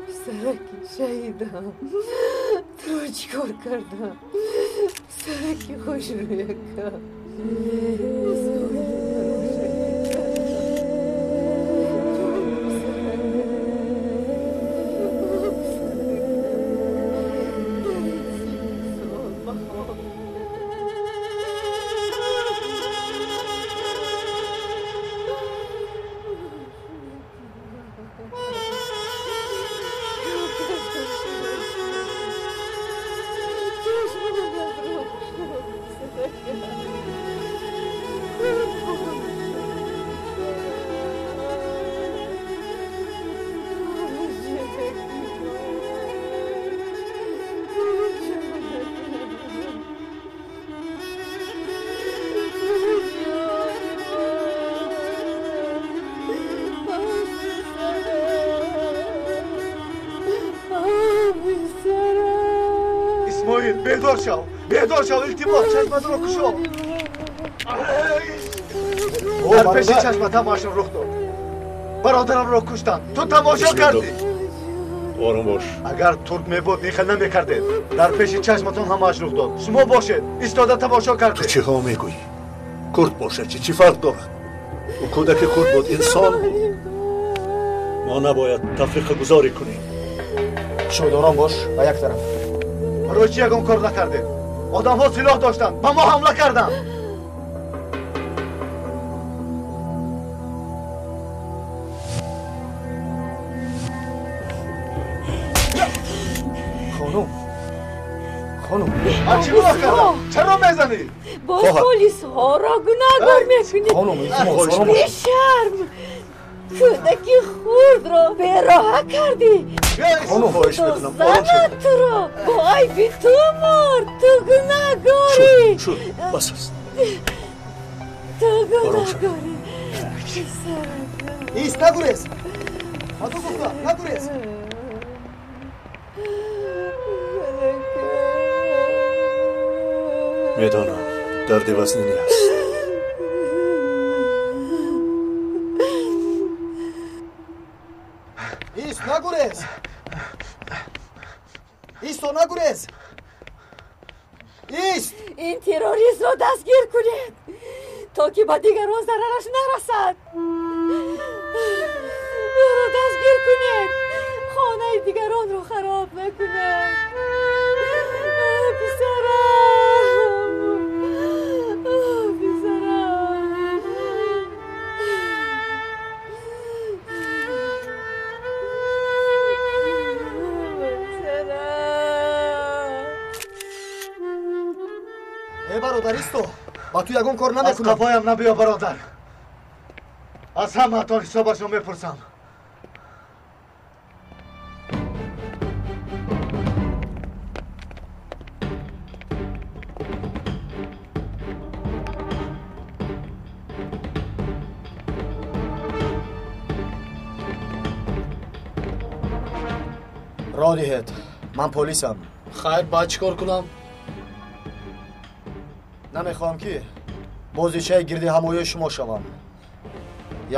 Писараки шаҳидам, туро чӣ кор кардам? Писараки хушрӯякам. Бедор шав, бедор шав, илтимос, чашматро кушо. Дар пеши чашмат ҳамаашон рух дод. Бародарамро куштанд, ту тамошо кардӣ. Ором бош. Агар турк мебуд, ин хел намекардед. Дар пеши чашматон ҳамааш рух дод. Шумо бошед, истода тамошо кардед. Ту чиҳо мегӯӣ? Курд бошад, чӣ фарқ дорад? Ӯ кӯдаки хурд буд, инсон буд. Мо набояд тафриқагузорӣ кунем. Шуд, ором бош, ба як тараф. Барои чӣ ягон кор накардед? Одамҳо силоҳ доштанд, ба мо ҳамла карданд. Хонум, хонум, ман чӣ гуноҳ кардам? Чаро мезанӣ? Боз полисҳоро гунаҳгор мекунӣ. Хонум, илтимос, ором бош. Бешарм, кӯдаки хурдро бероҳа кардӣ. Хонум, хоҳиш мекунам, ором шав. Занат туро бо айби ту мурд. Ту гунаҳгорӣ. Шуд, бас аст. Ту гунаҳгорӣ. Ист, нагурез. Ба ту гуфтам, нагурез. Медонам, дарди вазнинӣ аст. Ист, нагурез. Исто, нагурез. Ист! Ин террористро дастгир кунед, то ки ба дигарон зарараш нарасад. Ӯро дастгир кунед, хонаи дигаронро хароб накунад. Писарам, писарам. Э, бародар, исто, ба ту ягон кор намекунам. Аз қафоям набиё, бародар. Аз ҳамаатон ҳисобашро мепурсам. Роҳ диҳед, ман полисам. Хайр, баъд чӣ кор кунам? Намехоҳам ки бозичаи гирди ҳамоёи шумо шавам.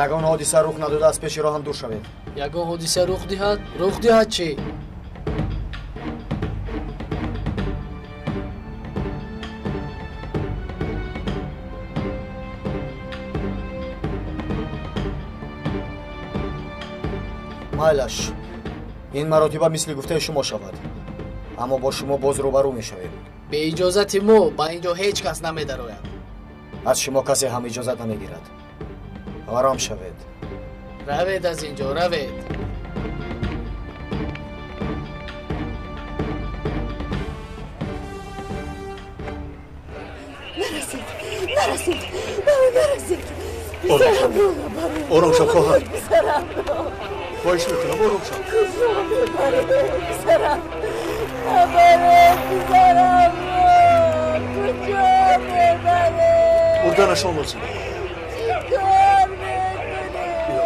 Ягон ҳодиса рух надода аз пеши роҳам дур шавед. Ягон ҳодиса рух диҳад? Рух диҳад чӣ? Майлаш, ин маротиба мисли гуфтаи шумо шавад, аммо бо шумо боз рӯбарӯ мешавем. Бе иҷозати мо ба ин ҷо ҳеҷ кас намедарояд. Аз шумо касе ҳам иҷозат намегирад. Ором шавед. Равед аз ин ҷо, равед. Нарасед, нарасед, нарасед. Ором шав, хоҳар. Писарамро. Хоҳиш мекунам, ором шав. Куҷо мебаред писарам? Набаред писарамро. Куҷо мебаред? Бурданашон лозим. Чӣ кор мекунед?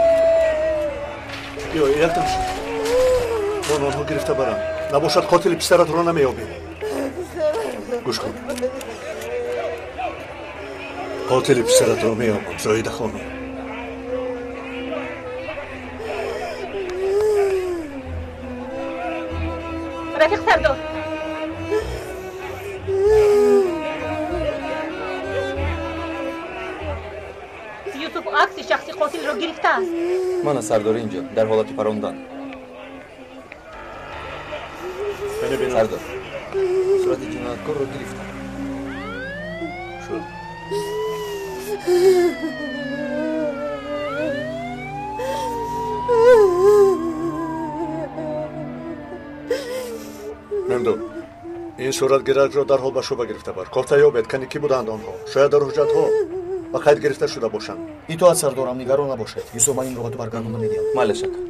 Биё, якдам шуд. Мон онҳо гирифта барам. Набошад қотили писаратро намеёбем. Гӯш кун. Қотили писаратро меёбам, Зоида хонум. Рафиқ сардор. Юсуф акси шахси қотилро гирифтааст. Мана сардор инҷо, дар ҳолати парондан. Сардор, сурати ҷинояткорро гирифтам. Шуд. Мемду, ин суратгиракро дарҳол ба шӯъба гирифта бар. Кофта ёбед, кани кӣ буданд онҳо? Шояд дар ҳуҷҷатҳо ба қайд гирифта шуда бошанд. Итоат сардорам, нигарон набошед. Юсуф, ман инро ба ту баргардонда медиҳам. Майлаш ака.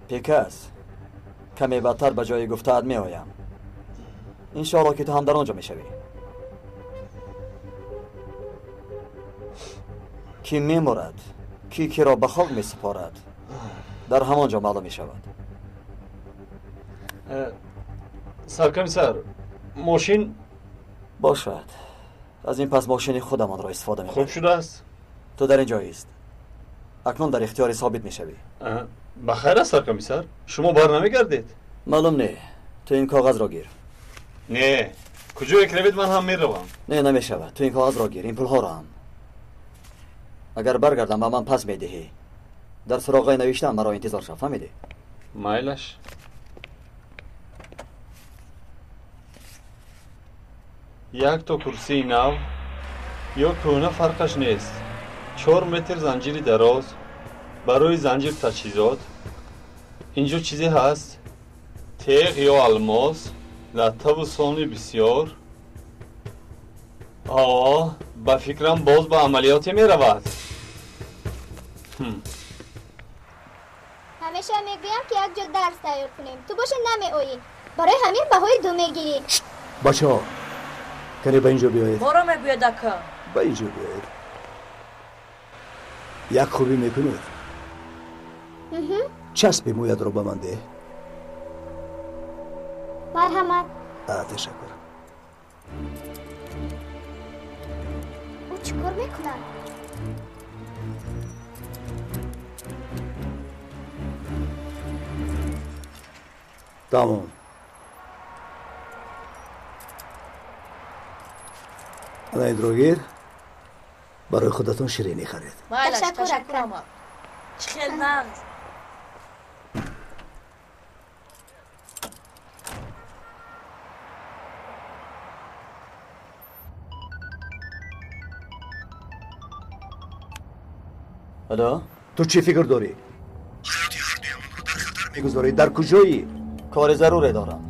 Пекас, каме баъдтар ба ҷои гуфтаат меоям. Иншоалло ки ту ҳам дар он ҷо мешавӣ. Кӣ мемурад, кӣ киро ба хок месупорад, дар ҳамон ҷо маълум мешавад. Саркомиссар, мошин бошад. Аз ин пас мошини худамонро истифода мебарем. Хуб шудааст. Ту дар ин ҷо ист. Акнун дар ихтиёри собит мешавӣ. Ба хайр аст, саркомиссар. Шумо бар намегардед? Маълум не. Ту ин коғазро гир. Не, куҷое ки равед ман ҳам меравам. Не, намешавад. Ту ин коғазро гир, ин пулҳоро ҳам. Агар баргардам ба ман пас медиҳӣ. Дар суроғаи навиштаам маро интизор шав, фаҳмидӣ? Майлаш. Як то курсии нав ё кӯҳна фарқаш нест. 4 метр занҷири дароз, барои занҷир таҷҳизот. Инҷо чизе ҳаст? Теғ ё алмос, латтаву сони бисёр. Ба фикрам боз ба амалиёте меравад. Ҳамеша мегӯям ки якҷо дарс тайёр кунем. Ту боша намеоӣ. Барои ҳамин баҳои 2 мегирӣ. Бачаҳо, кане ба инҷо биёед. Моро мегӯяд ака. Ба инҷо биёед. Як хубӣ мекунед. Часпи мӯятро ба ман деҳ. Марҳамат. Ташаккур. Ӯ чӣ кор мекунад? Тамом. Ана инро гир, барои худатон ширинӣ харед. Ташаккур, ака. Чӣ хел нағз. Алло? Ту чӣ фикр дорӣ? Ҳаёти ҳардуямонро дар хатар мегузорӣ. Дар куҷоӣ? Кори заруре дорам.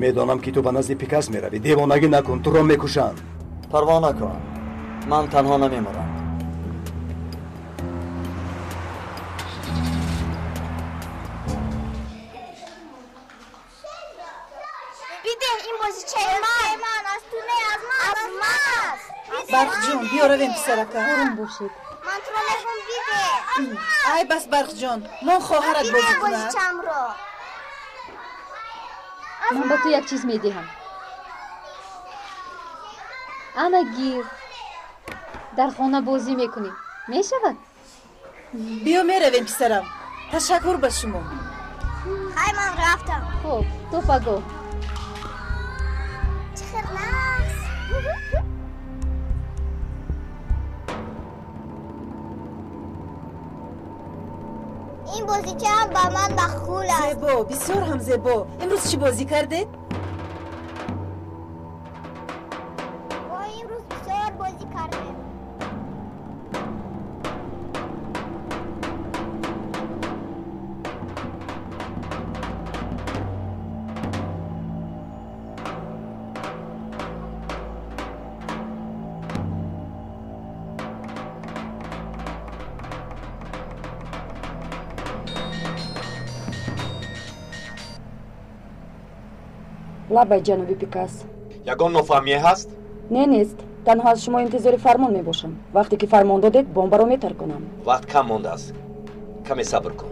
Медонам ки ту ба назди Пикас меравӣ. Девонагӣ накун, туро мекушанд. Парво накун, ман танҳо намемурам. Бидеҳ ин бозичаи ман. Аз ту не, аз ман, аз ман аст. Барқҷон, биё равем писарака. Ором бошед. Ман туро мехоҳам, бидеҳ. Ай бас, Барқҷон, мон хоҳарат бозӣ кунад. Бозичамро. Ман ба ту як чиз медиҳам. Ана гир. Дар хона бозӣ мекунӣ. Мешавад? Биё меравем писарам. Ташаккур ба шумо. Хай, ман рафтам. Хуб, то пагоҳ. Чӣ хел нағз. Ин бозичаам ба ман маъқул аст. Зебо, бисёр ҳам зебо. Имрӯз чӣ бозӣ кардед? Мо имрӯз бисёр бозӣ кардем. Лабай ҷаноби Пикас. Ягон нофаҳмие ҳаст? Не, нест. Танҳо аз шумо интизори фармон мебошам. Вақте ки фармон додед, бомбаро метарконам. Вақт кам мондааст. Каме сабр кун.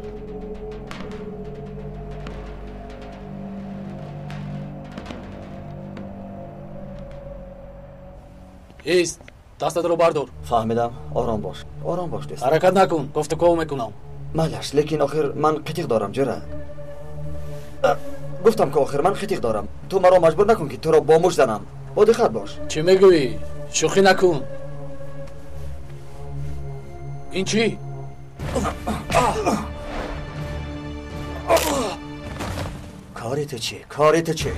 Ист, дастатро бардор. Фаҳмидам. Ором бош. Ором бош, дӯст. Ҳаракат накун, гуфтуков мекунам. Малаш, лекин охир ман қитиқ дорам, ҷура. Гуфтам ки охир ман қитиқ дорам. Ту маро маҷбур накун ки туро бо мушт занам. Бо диққат бош. Чӣ мегӯӣ? Шӯхӣ накун. Ин чӣ? Кори ту чӣ? Кори ту чӣ?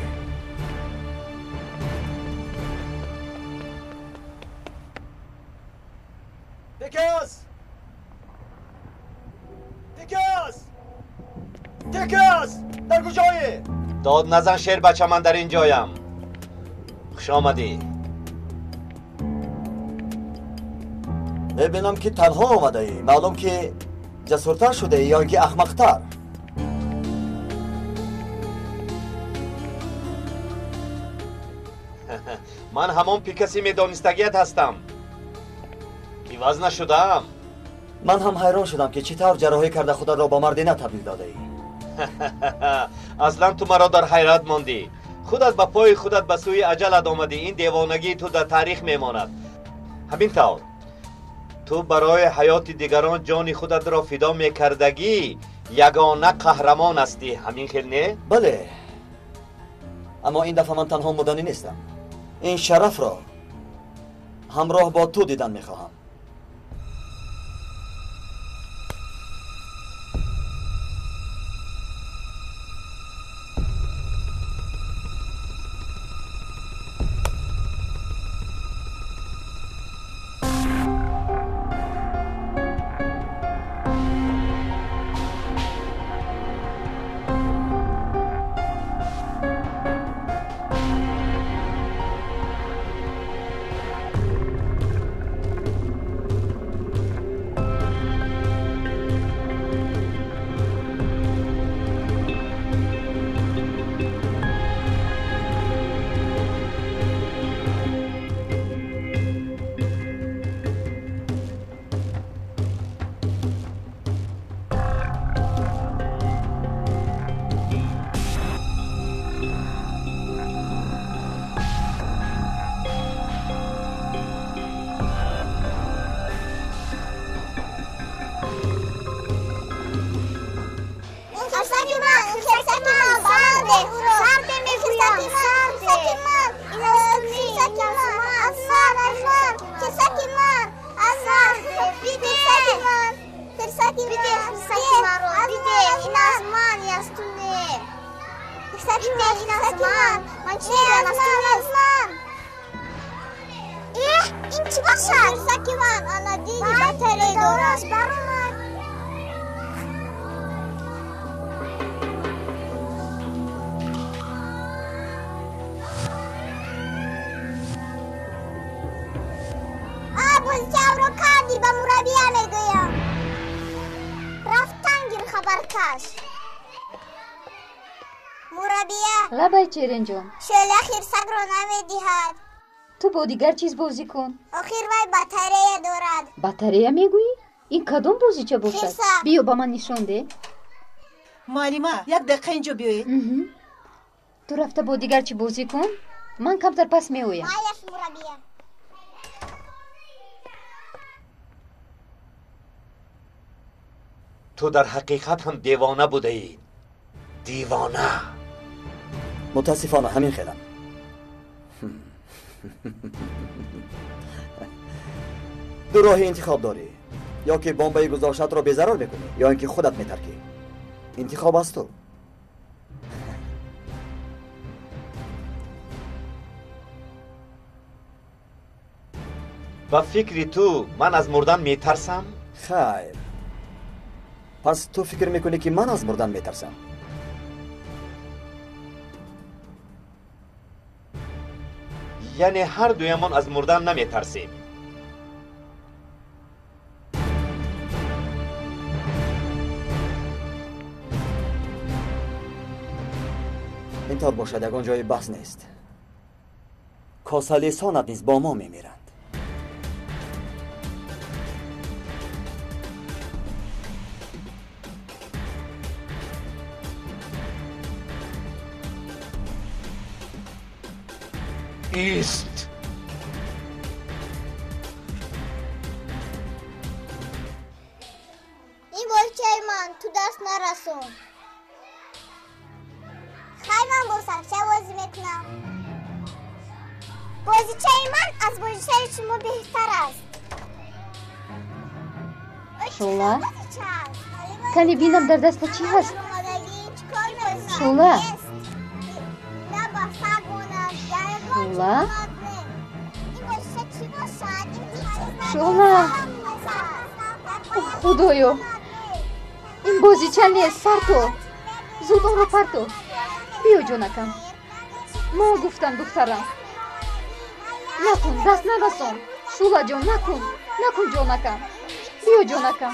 Тикас! Тикас! Тикас! Дар куҷоӣ? Дод назан, шербача, ман дар ин ҷоям. Хуш омадӣ. Мебинам ки танҳо омадаӣ. Маълум ки ҷасуртар шудаӣ ё ин ки ахмақтар. Ман ҳамон пикаси медонистагият ҳастам. Иваз нашудаам. Ман ҳам ҳайрон шудам ки чӣ тавр ҷарроҳӣ карда худатро ба мардина табдил додаӣ. Аслан ту маро дар ҳайрат мондӣ. Худат ба пои худат ба сӯи аҷалат омадӣ. Ин девонагии ту дар таърих мемонад. Ҳамин тавр ту барои ҳаёти дигарон ҷони худатро фидо мекардагӣ, ягона қаҳрамон ҳастӣ. Ҳамин хел не? Бале, аммо ин дафъа ман танҳо мурданӣ нестам. Ин шарафро ҳамроҳ бо ту дидан мехоҳам. Лабай, Черенҷон. Шӯла хирсакро намедиҳад. Ту бо дигар чиз бозӣ кун. Охир вай батарея дорад. Батарея мегӯӣ? Ин кадом бозича бошад? Биё ба ман нишон деҳ. Муаллима, як дақиқа инҷо биёед. Ту рафта бо дигар чӣ бозӣ кун, ман камтар пас меоям. Майлаш, мураббия. Ту дар ҳақиқат ҳам девона будаӣ. Девона. Мутаассифона ҳамин хелам. Ду роҳи интихоб дорӣ: ё ки бомбаи гузоштаатро безарар мекунӣ, ё ин ки худат метаркӣ. Интихоб аз ту. Ба фикри ту ман аз мурдан метарсам? Хайр. Пас ту фикр мекунӣ ки ман аз мурдан метарсам? Яъне ҳар дуямон аз мурдан наметарсем. Ин тавр бошад, ягон ҷои баҳс нест. Косалесонат низ бо мо мемиранд. Ист! Ин бозичаи ман, ту даст нарасон. Хай, ман бо сагча бозӣ мекунам. Бозичаи ман аз бозичаи шумо беҳтар аст. Шула, кани бинам дар даста чӣ ҳаст? Шула, Шула, Шула, Худоё, ин бозича нест, парто, зуд онро парто. Биё, ҷонакам. Мо гуфтам, духтарам, накун, даст нарасон. Шула ҷон, накун, накун, ҷонакам. Биё, ҷонакам,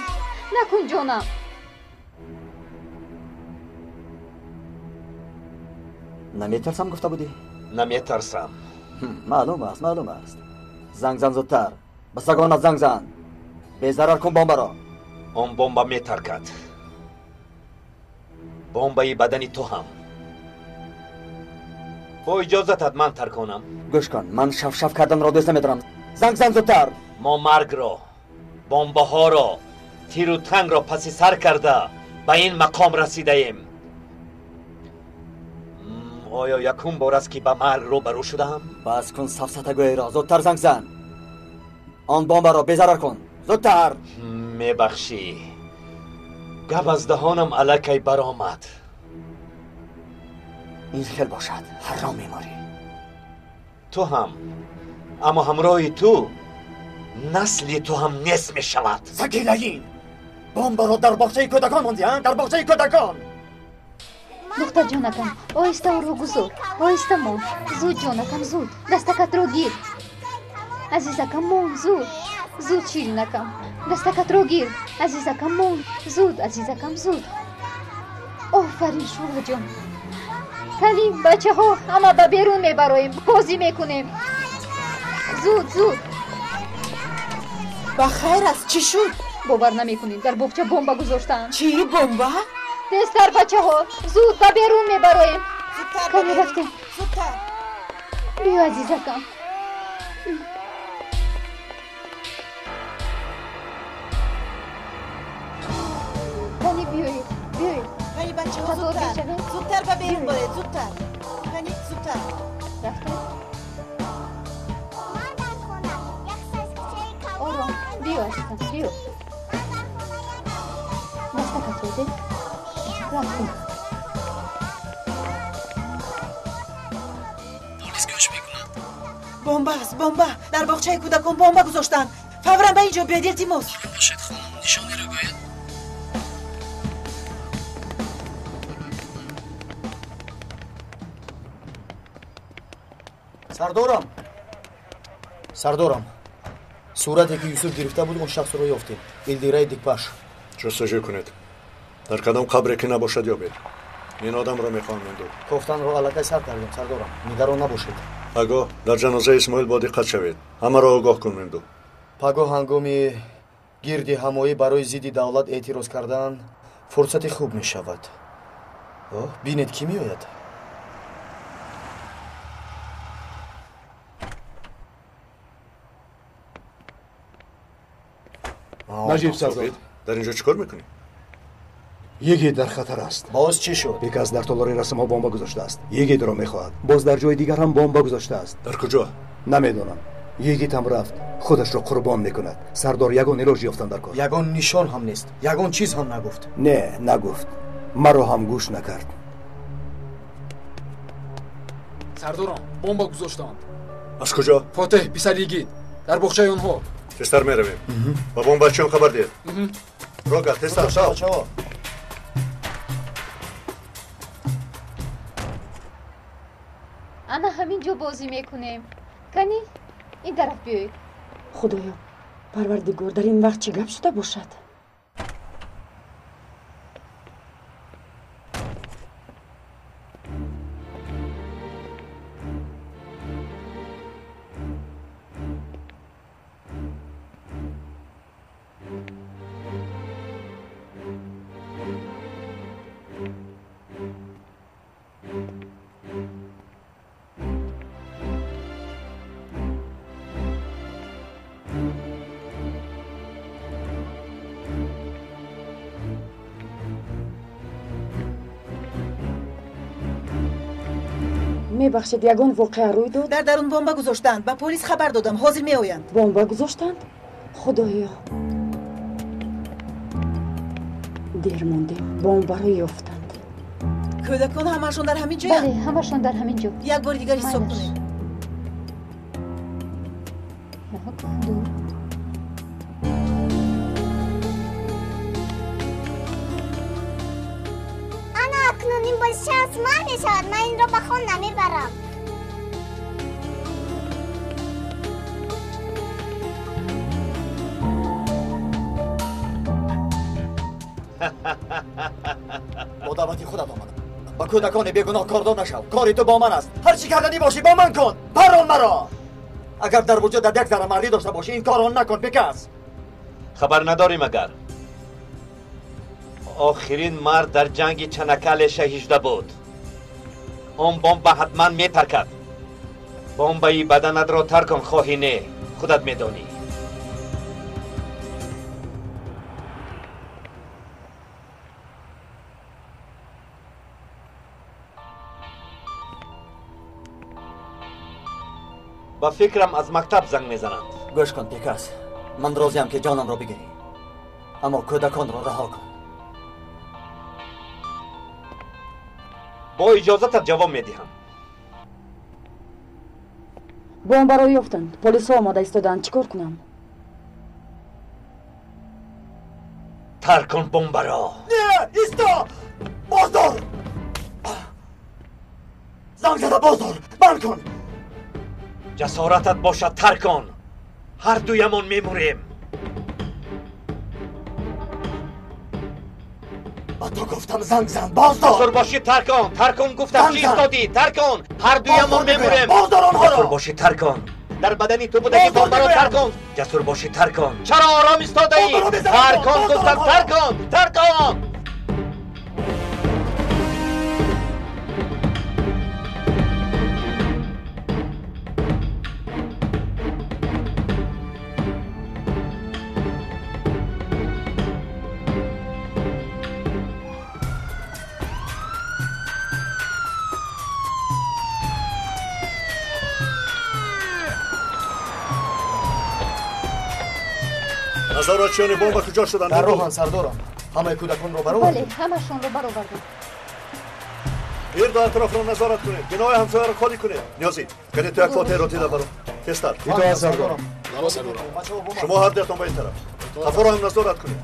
накун, ҷонам. Наметарсам гуфта будӣ? Наметарсам. Маълум аст, маълум аст. Занг зан зудтар, ба сагонат занг зан. Безарар кун бомбаро. Он бомба метаркад. Бомбаи бадани ту ҳам. Бо иҷозатат ман тарконам. Гӯш кун, ман шафшаф карданро дӯст намедорам. Занг зан зудтар. Мо маргро, бомбаҳоро, тиру тангро паси сар карда ба ин мақом расидаем. Оё якум бор аст, ки ба марг рӯбарӯ шудаам? Бас кун сафсатагӯиро, зудтар занг зан. Он бомбаро безарар кун, зудтар. Мебахшӣ, гап аз даҳонам аллакай баромад. Ин хел бошад, ҳаром меморӣ. Ту ҳам, аммо ҳамроҳи ту насли ту ҳам нест мешавад. Сагилаин, бомбаро дар боғчаи кӯдакон мондӣ, дар боғчаи кӯдакон. Духтар ҷонакам, оҳиста ӯро гузор, оҳиста мон. Зуд, ҷонакам, зуд, дастакатро гир. Азизакам, мон, зуд, зуд, ширинакам, дастакатро гир. Азизакам, мон, зуд, азизакам, зуд. Офарин, Шулаҷон. Кани, бачаҳо, ҳама ба берун мебароем, бозӣ мекунем. Зуд, зуд. Ба хайр аст, чӣ шуд? Бовар намекунед, дар боғча бомба гузоштаанд. Чӣ бомба? Тезтар, бачаҳо, зуд ба берун мебароем. Кани, рафтем. Биё, азизакам. Кани, биёед, биёед. Кани, бачаҳо, зудтар, зудтар ба берун баред, зудтар. Кани, зудтар. Рафтем. Ором, биё, азизам, биё. Дастакатро де. Рафтем. Полис гӯш мекунад. Бомба аст, бомба. Дар боғчаи кӯдакон бомба гузоштанд. Фавран ба ин ҷо биёед, илтимос. Ором бошед, хонум, нишонеро гӯяд. Сардорам, сардорам, сурате ки Юсуф гирифта буд, он шахсро ёфтем. Илдираи Дикпаш. Ҷустуҷӯ кунед. Дар кадом қабре ки набошад, ёбед. Ин одамро мехоҳам мендуд. Кофтанро аллакай сар кардем, сардорам, нигарон набошед. Пагоҳ дар ҷанозаи Исмоил бо диққат шавед. Ҳамаро огоҳ кун, мемду. Пагоҳ ҳангоми гирди ҳамоӣ барои зидди давлат эътироз кардан фурсати хуб мешавад. Оҳ, бинед, кӣ меояд. Наҷиб сардор, дар инҷо чӣ кор мекунӣ? Йигит дар хатар аст. Боз чӣ шуд? Бекас дар толори расмҳо бомба гузоштааст. Йигитро мехоҳад. Боз дар ҷои дигар ҳам бомба гузоштааст. Дар куҷо? Намедонам. Йигит ҳам рафт, худашро қурбон мекунад. Сардор, ягон илоҷ ёфтан дар кор. Ягон нишон ҳам нест, ягон чиз ҳам нагуфт. Не, нагуфт. Маро ҳам гӯш накард. Сардорам, бомба гузоштаанд. Аз куҷо? Фотеҳ, писари Йигит, дар боғчаи онҳо. Тезтар меравем. Ба бомбачиён хабар диҳед. Рога, тезтар, шав. Ана ҳамин ҷо бозӣ мекунем. Кани, ин тараф биёед. Худоё, Парвардигор, дар ин вақт чӣ гап шуда бошад? Мебахшед, ягон воқеа рӯй дод? Дар дарун бомба гузоштанд. Ба полис хабар додам, ҳозир меоянд. Бомба гузоштанд? Худоё, дер мондем, бомбаро ёфтанд. Кӯдакон ҳамашон дар ҳамин ҷоянд? Бале, ҳамашон дар ҳамин ҷо. Як бори дигар ҳисоб кунед. Як, ду. Ана акнун ин бозича аз ман мешавад. Ман инро ба хона мебарам. Бо даъвати худат омадам. Ба кӯдакони бегуноҳ кордор нашав. Кори ту бо ман аст. Ҳар чӣ карданӣ бошӣ бо ман кун. Парон маро. Агар дар вуҷудат як зарра мардӣ дошта бошӣ, ин корро накун, бекас. Хабар надорӣ магар? Охирин мард дар ҷанги Чанакале шаҳид шуда буд. Он бомба ҳатман метаркад. Бомбаи баданатро тар кун, хоҳӣ не, худат медонӣ. Ба фикрам аз мактаб занг мезананд. Гӯш кун, бекас. Ман розиам ки ҷонамро бигирӣ, аммо кӯдаконро раҳо кун. Бо иҷозатат ҷавоб медиҳам. Бомбаро ёфтанд. Полисҳо омода истодаанд. Чӣ кор кунам? Тар кун бомбаро. Не, исто! Боздор! Занг зада боздор! Банд кун! Ҷасоратат бошад, тар кун. Ҳар дуямон мемурем. Ба ту гуфтам занг зан, боздор! Ҷасур бошӣ, тар кун. Тар кун гуфтам, чӣ истодӣ? Тар кун. Ҳар дуямон мемурем. Боздор онҳоро! Ҷасур бошӣ, тар кун. Дар бадани ту будаги бомбаро тар кун. Ҷасур бошӣ, тар кун. Чаро ором истодаӣ? Тар кун гуфтам, тар кун, тар кун. Назоратчиёни бомба куҷо шуданд? Дар роҳанд, сардорам. Ҳамаи кӯдаконро баровардед? Бале, ҳамашонро баровардем. Гирду атрофро назорат кунед. Бинои ҳамсояро холӣ кунед. Ниёзӣ, кани ту як фотиҳро дида баро. Тезтар. Итоат, сардорам. Шумо ҳар дуятон ба ин тараф. Қафоро ҳам назорат кунед.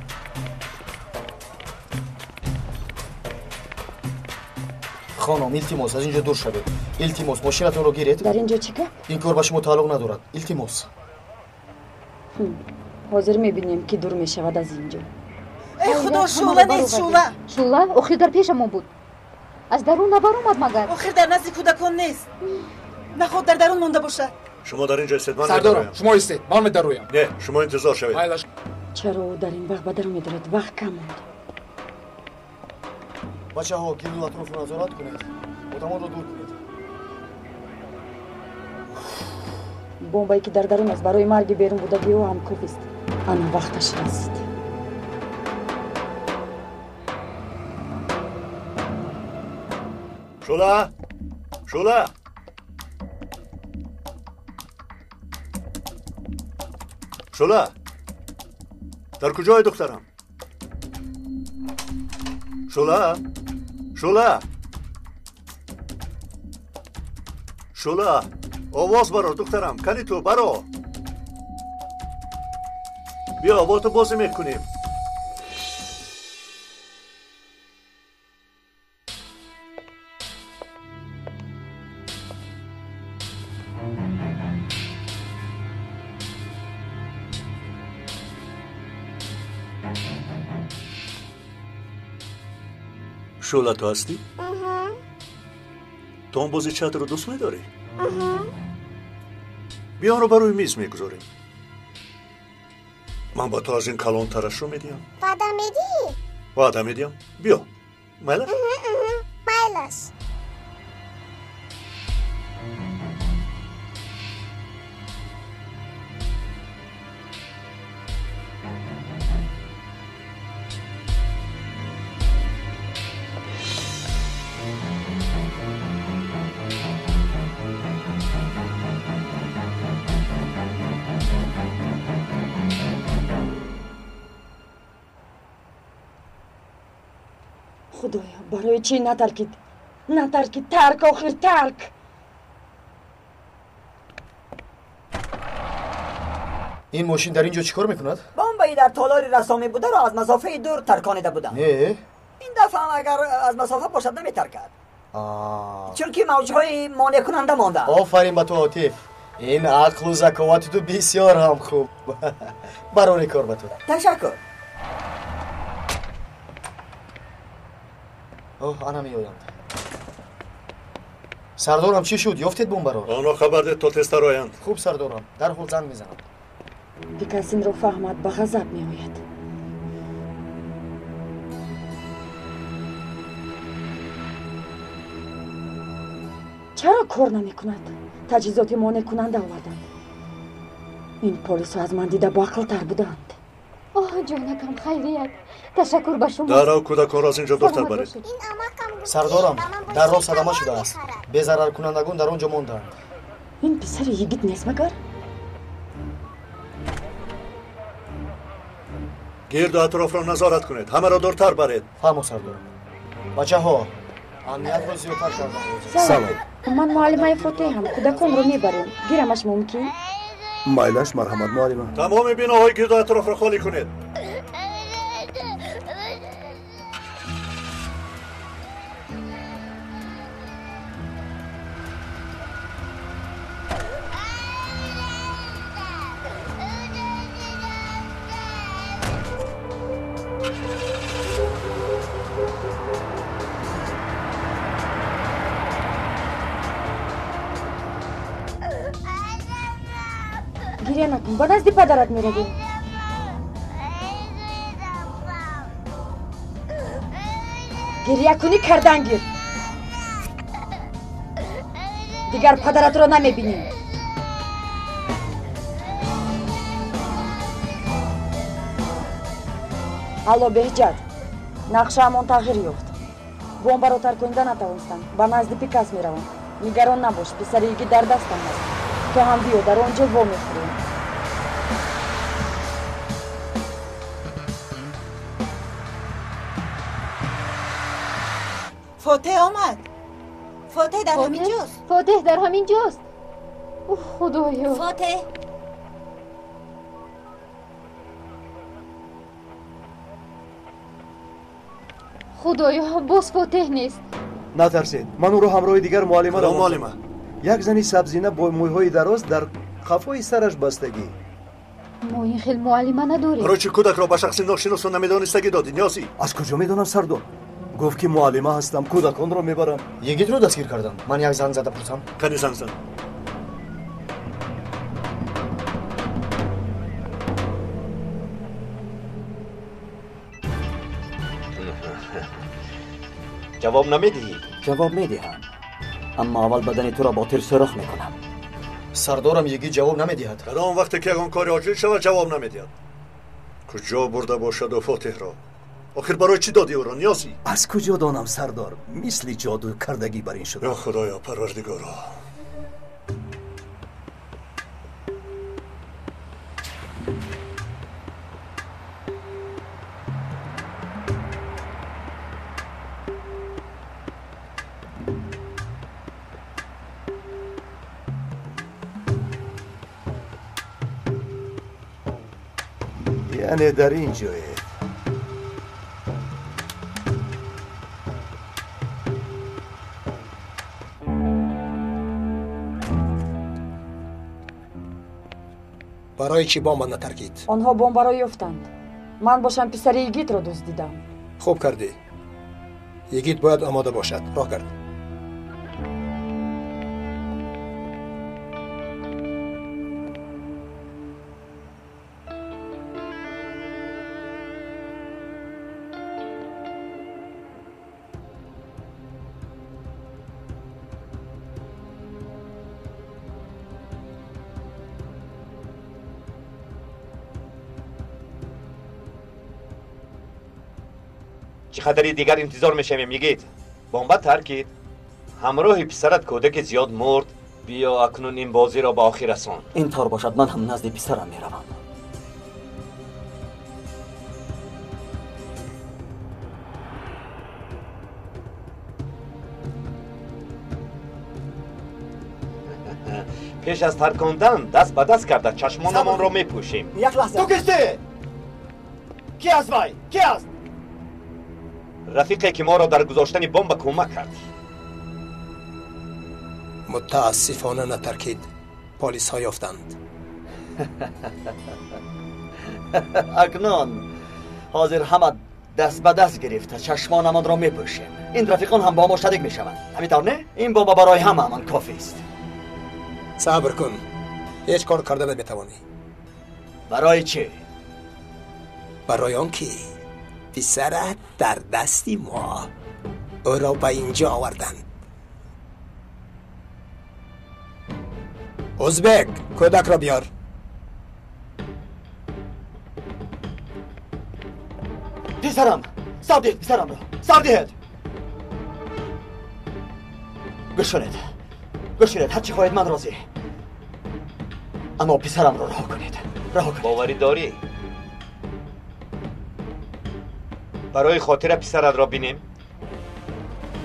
Хонум, илтимос, аз ин ҷо дур шавед. Илтимос, мошинатонро гиред. Дар ин ҷо чӣ гап? Ин кор ба шумо тааллуқ надорад. Илтимос. Ҳозир мебинем, ки дур мешавад аз ин ҷо. Эй худо, Шӯъла нест, Шӯъла! Шӯъла охир дар пешамон буд. Аз дарун набаромад магар? Охир дар назди кӯдакон нест. Наход дар дарун монда бошад. Шумо дар ин ҷо истед, ман Сардорам, шумо истед, ман медароям. Не, шумо интизор шавед. Чаро ӯ дар ин вақт ба дарун медорад? Вақт кам монд. Бачаҳо, гирду атрофро назорат кунед. Одамонро дур кунед. Бомбае ки дар дарун аст, барои марги берун будаги ӯ ҳам кофист. Ана вақташ расид. Шӯъла! Шӯъла! Шӯъла! Дар куҷое духтарам? Шӯъла! Шӯъла! Шӯъла! Овоз баро, духтарам, кани ту баро. Биё, бо ту бозӣ мекунем. Шӯъла, ту ҳастӣ? Ту он бозичаатро дӯст медорӣ? Биё, онро ба рӯи миз мегузорем. Ман ба ту аз ин калонтарашро медиҳам. Ваъда медиҳӣ? Ваъда медиҳам. Биё, майлаш? Майлаш. Барои чӣ натаркид? Натаркид, тарк, охир тарк. Ин мошин дар ин ҷо чӣ кор мекунад? Бомбаи дар толори рассомӣ бударо аз масофаи дур тарконида будам. Не? Ин дафъа ҳам агар аз масофа бошад наметаркад. Чунки мавҷҳои монеъкунанда мондаанд. Офарин ба ту, Ҳотиф. Ин ақлу заковати ту бисёр ҳам хуб. Барори кор ба ту. Ташаккур. Оҳ, ана меоянд. Сардорам, чӣ шуд? Ёфтед бомбаро? Онро хабар дед то тезтар оянд. Хуб, сардорам, дарҳол занг мезанам. Пикас инро фаҳмад, ба ғазаб меояд. Чаро кор намекунад? Таҷҳизоти монеъкунанда оварданд. Ин полисҳо аз ман дида боақлтар буданд. Оҳ, ҷонакам, хайрият. Ташаккур ба шумо. Дарав кӯдаконро аз ин ҷо дуртар баред. Сардорам, дар роҳ садама шудааст. Безараркунандагон дар он ҷо мондаанд. Ин писари йигит нест магар? Гирду атрофро назорат кунед, ҳамаро дуртар баред. Фаҳмо, сардорам. Бачаҳо, амниятро зиёдтар кардан. Салом. Ман муаллимаи Фотеҳам, кӯдаконро мебарем. Гирамаш мумкин? Майлаш, марҳамат, муаллима. Тамоми биноҳои гирду атрофро холӣ кунед. Гиря накун, ба назди падарат меравем. Гирякунӣ кардан гир. Дигар падаратро намебинӣ. Алло, Беҳҷат, нақшаамон тағйир ёфт. Бомбаро тарконида натавонистам. Ба назди Пикас меравам. Нигарон набош, писари йигит дар дастам аст. Ту ҳам биё, дар он ҷо вомехӯрем. Фотеҳ омад. Фотеҳ дар ҳамин ҷост. Фотеҳ дар ҳамин ҷост. Ух, худоё. Фотеҳ. Худоё, боз Фотеҳ нест. Натарсед, ман ӯро ҳамроҳи дигар муаллима равон. Муаллима? Як зани сабзина бо мӯйҳои дароз дар қафои сараш бастагӣ. Мо ин хел муаллима надорем. Барои чӣ кӯдакро ба шахси ношиносу намедонистагӣ додӣ, Ниёзӣ? Аз куҷо медонам, сардор? Гуфт ки муаллима ҳастам, кӯдаконро мебарам. Йигитро дастгир кардам. Ман як занг зада пурсам. Кани занг зан. Ҷавоб намедиҳӣ? Ҷавоб медиҳам, аммо аввал бадани туро бо тир сӯрох мекунам. Сардорам, йигит ҷавоб намедиҳад. Кадом вақте ки ягон кори оҷил шавад, ҷавоб намедиҳад. Куҷо бурда бошаду Фотеҳро? Охир барои чӣ додӣ ӯро, Ниёзӣ? Аз куҷо донам, сардор? Мисли ҷоду кардагӣ бар ин шуда. Ё худоё, парвардигоро. Яъне дар ин ҷое. Барои чӣ бомба натаркид? Онҳо бомбаро ёфтанд. Ман бошам писари йигитро дуздидам. Хуб кардӣ. Йигит бояд омода бошад. Роҳ кард. Чӣ қадари дигар интизор мешавем, йигит? Бомба таркид. Ҳамроҳи писарат кӯдаки зиёд мурд. Биё акнун ин бозиро ба охир расон. Ин тор бошад, ман ҳам назди писарам меравам. Пеш аз таркондан даст ба даст карда чашмонамонро мепӯшем. Як лаҳза. Ту кистӣ? Ки аст вай? Ки аст? Рафиқе ки моро дар гузоштани бомба кӯмак кард. Мутаассифона натаркид. Полисҳо ёфтанд. Акнун ҳозир ҳама даст ба даст гирифта чашмонамонро мепӯшем. Ин рафиқон ҳам бо мо шарик мешаванд. Ҳамин тавр не? Ин бомба барои ҳамаамон кофист. Сабр кун. Ҳеҷ кор карда наметавонӣ. Барои чӣ? Барои он ки писарат дар дасти мо. Ӯро ба инҷо оварданд. Узбек, кӯдакро биёр. Писарам, сар диҳед писарамро, сар диҳед. Гӯш кунед, гӯш кунед, ҳар чӣ хоҳед ман розӣ. Аммо писарамро раҳо кунед, раҳо кунед. Боварӣ дорӣ? Барои хотира писаратро бинем?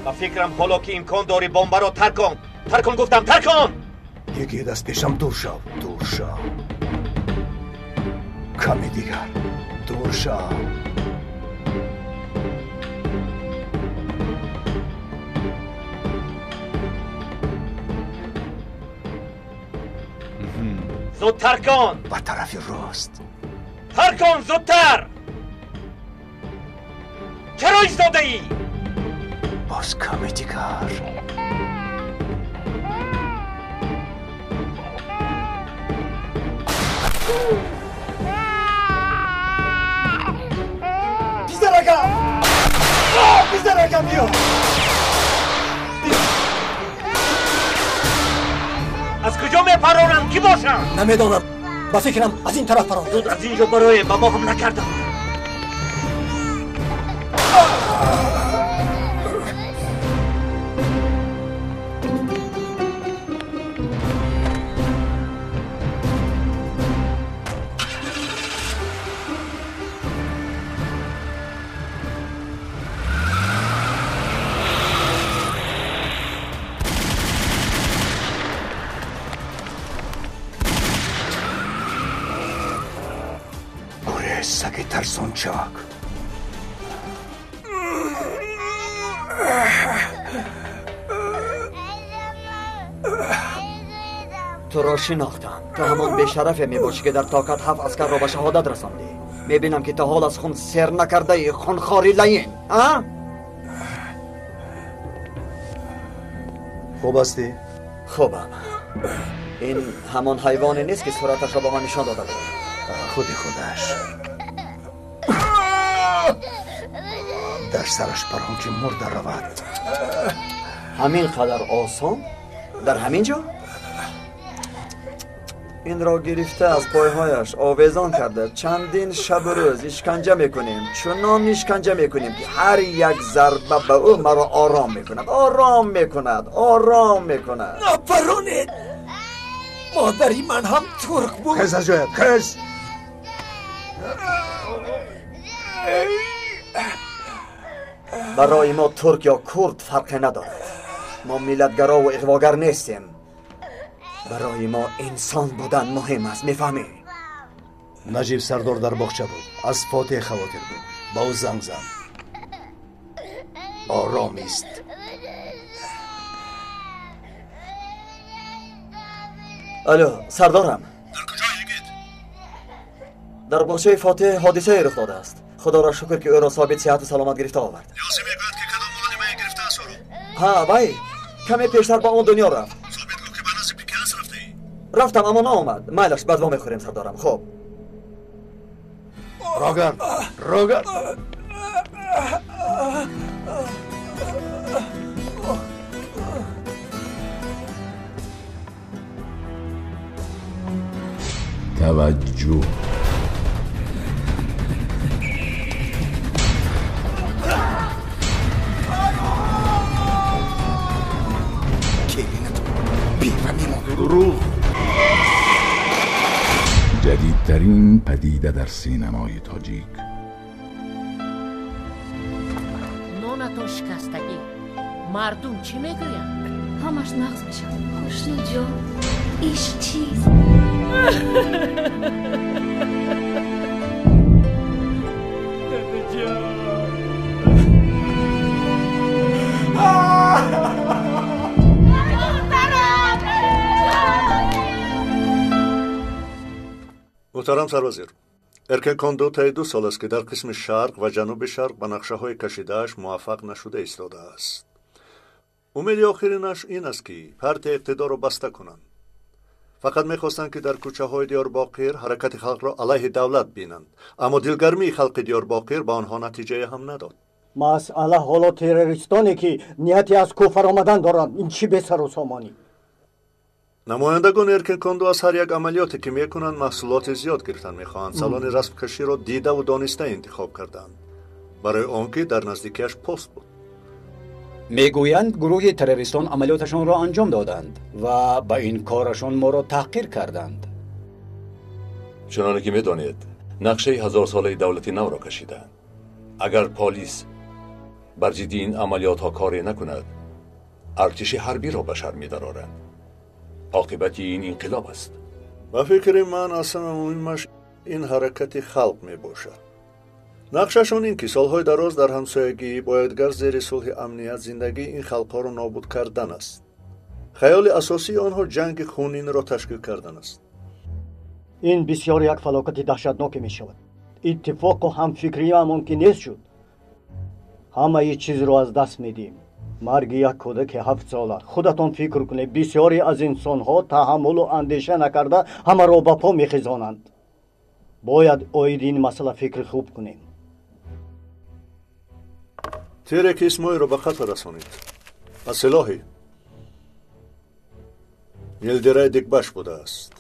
Ба фикрам ҳоло ки имкон дорӣ бомбаро таркон. Таркон гуфтам, таркон! Йигит аз пешам дур шав, дур шав. Каме дигар, дур шав. Зудтар кун! Ба тарафи рост. Таркон, зудтар! Чаро истодаӣ? Боз каме дигар. Писаракам! Писаракам, биё! Аз куҷо мепаронанд? Кӣ бошанд? Намедонам. Ба фикрам аз ин тараф паронд. Зуд аз ин ҷо бароем, ба мо ҳам накарданд. Саги тарсончак. Туро шинохтам. Ту ҳамон бешарафе мебошӣ ки дар токат 7 аскарро ба шаҳодат расондӣ. Мебинам ки то ҳол аз хун сер накардаи, хунхори лаин. А? Хуб ҳастӣ? Хубам. Ин ҳамон ҳайвоне нест ки сураташро ба ман нишон дода буд. Худи худаш. Дар сараш парон ки мурда равад. Ҳамин қадар осон? Дар ҳамин ҷо? Инро гирифта аз пойҳояш овезон карда чандин шабу рӯз ишканҷа мекунем. Чунон ишканҷа мекунем ки ҳар як зарба ба ӯ маро ором мекунад, ором мекунад, ором мекунад. Напаронед! Модари ман ҳам турк буд. Хез аз ҷоят, хез! Барои мо турк ё курд фарқе надорад. Мо миллатгаро ва иғвогар нестем. Барои мо инсон будан муҳим аст, мефаҳмӣ? Наҷиб сардор дар боғча буд. Аз Фотеҳ хавотир буд. Ба ӯ занг зад. Ором ист. Алло, сардорам. Дар куҷои йигит? Дар боғчаи Фотеҳ ҳодисае рух додааст. Худоро шукр ки ӯро собит сиҳату саломат гирифта овард. Ёсе мегӯяд ки кадом муаллимае гирифтааст ӯро? Ҳа, вай каме пештар ба он дунё рафт. Собит гуфт ки ба назди Пикас рафтаӣ. Рафтам, аммо наомад. Майлаш, баъд вомехӯрем, сардорам. Хуб. Рогард, Рогард. Таваҷҷӯҳ. دروغ. جدیدترین پدیده در سینمای تاجیک. نونتون شکستگی. مردم چی میگویند؟ همش نقص میشد. خوشنود جان، Ишқ чист. Муҳтарам сарвазир, Эркен Кондо таи 2 сол аст, ки дар қисми шарқ ва ҷануби шарқ ба нақшаҳои кашидааш муваффақ нашуда истодааст. Умеди охиринаш ин аст, ки партияи иқтидорро баста кунанд. Фақат мехостанд, ки дар кӯчаҳои Диёрбоқир ҳаракати халқро алайҳи давлат бинанд, аммо дилгармии халқи Диёрбоқир ба онҳо натиҷае ҳам надод. Масъала ҳоло террористоне, ки нияти аз куфр омадан доранд, ин чӣ бесару сомонӣ? Намояндагони Эркен Кондо аз ҳар як амалиёте, ки мекунанд, маҳсулоти зиёд гирифтан мехоҳанд. Салони расмкаширо дидаву дониста интихоб карданд, барои он ки дар наздикиаш пост буд. Мегӯянд, гурӯҳи террористон амалиёташонро анҷом доданд ва ба ин корашон моро таҳқир карданд. Чуноне ки медонед, нақшаи ҳазорсолаи давлати навро кашиданд. Агар полис бар зидди ин амалиётҳо коре накунад, артиши ҳарбиро ба шар медароранд. Оқибати ин инқилоб аст. Ба фикри ман, аз ҳама муҳимаш ин ҳаракати халқ мебошад. Нақшашон ин ки солҳои дароз дар ҳамсоягӣ боядгар зери сулҳи амният зиндагии ин халқҳоро нобуд кардан аст. Хаёли асосии онҳо ҷанги хунинро ташкил кардан аст. Ин бисёр як фалокати даҳшатноке мешавад. Иттифоқу ҳамфикриамон ки нест шуд, ҳамаи чизро аз даст медиҳем. Марги як кӯдаки 7 сола. Худатон фикр кунед, бисёре аз инсонҳо таҳаммулу андеша накарда ҳамаро ба по мехезонанд. Бояд оиди ин масъала фикри хуб кунем. Тире ки Исмоилро ба қатл расонид, аз силоҳи Йилдирай Дикбаш будааст.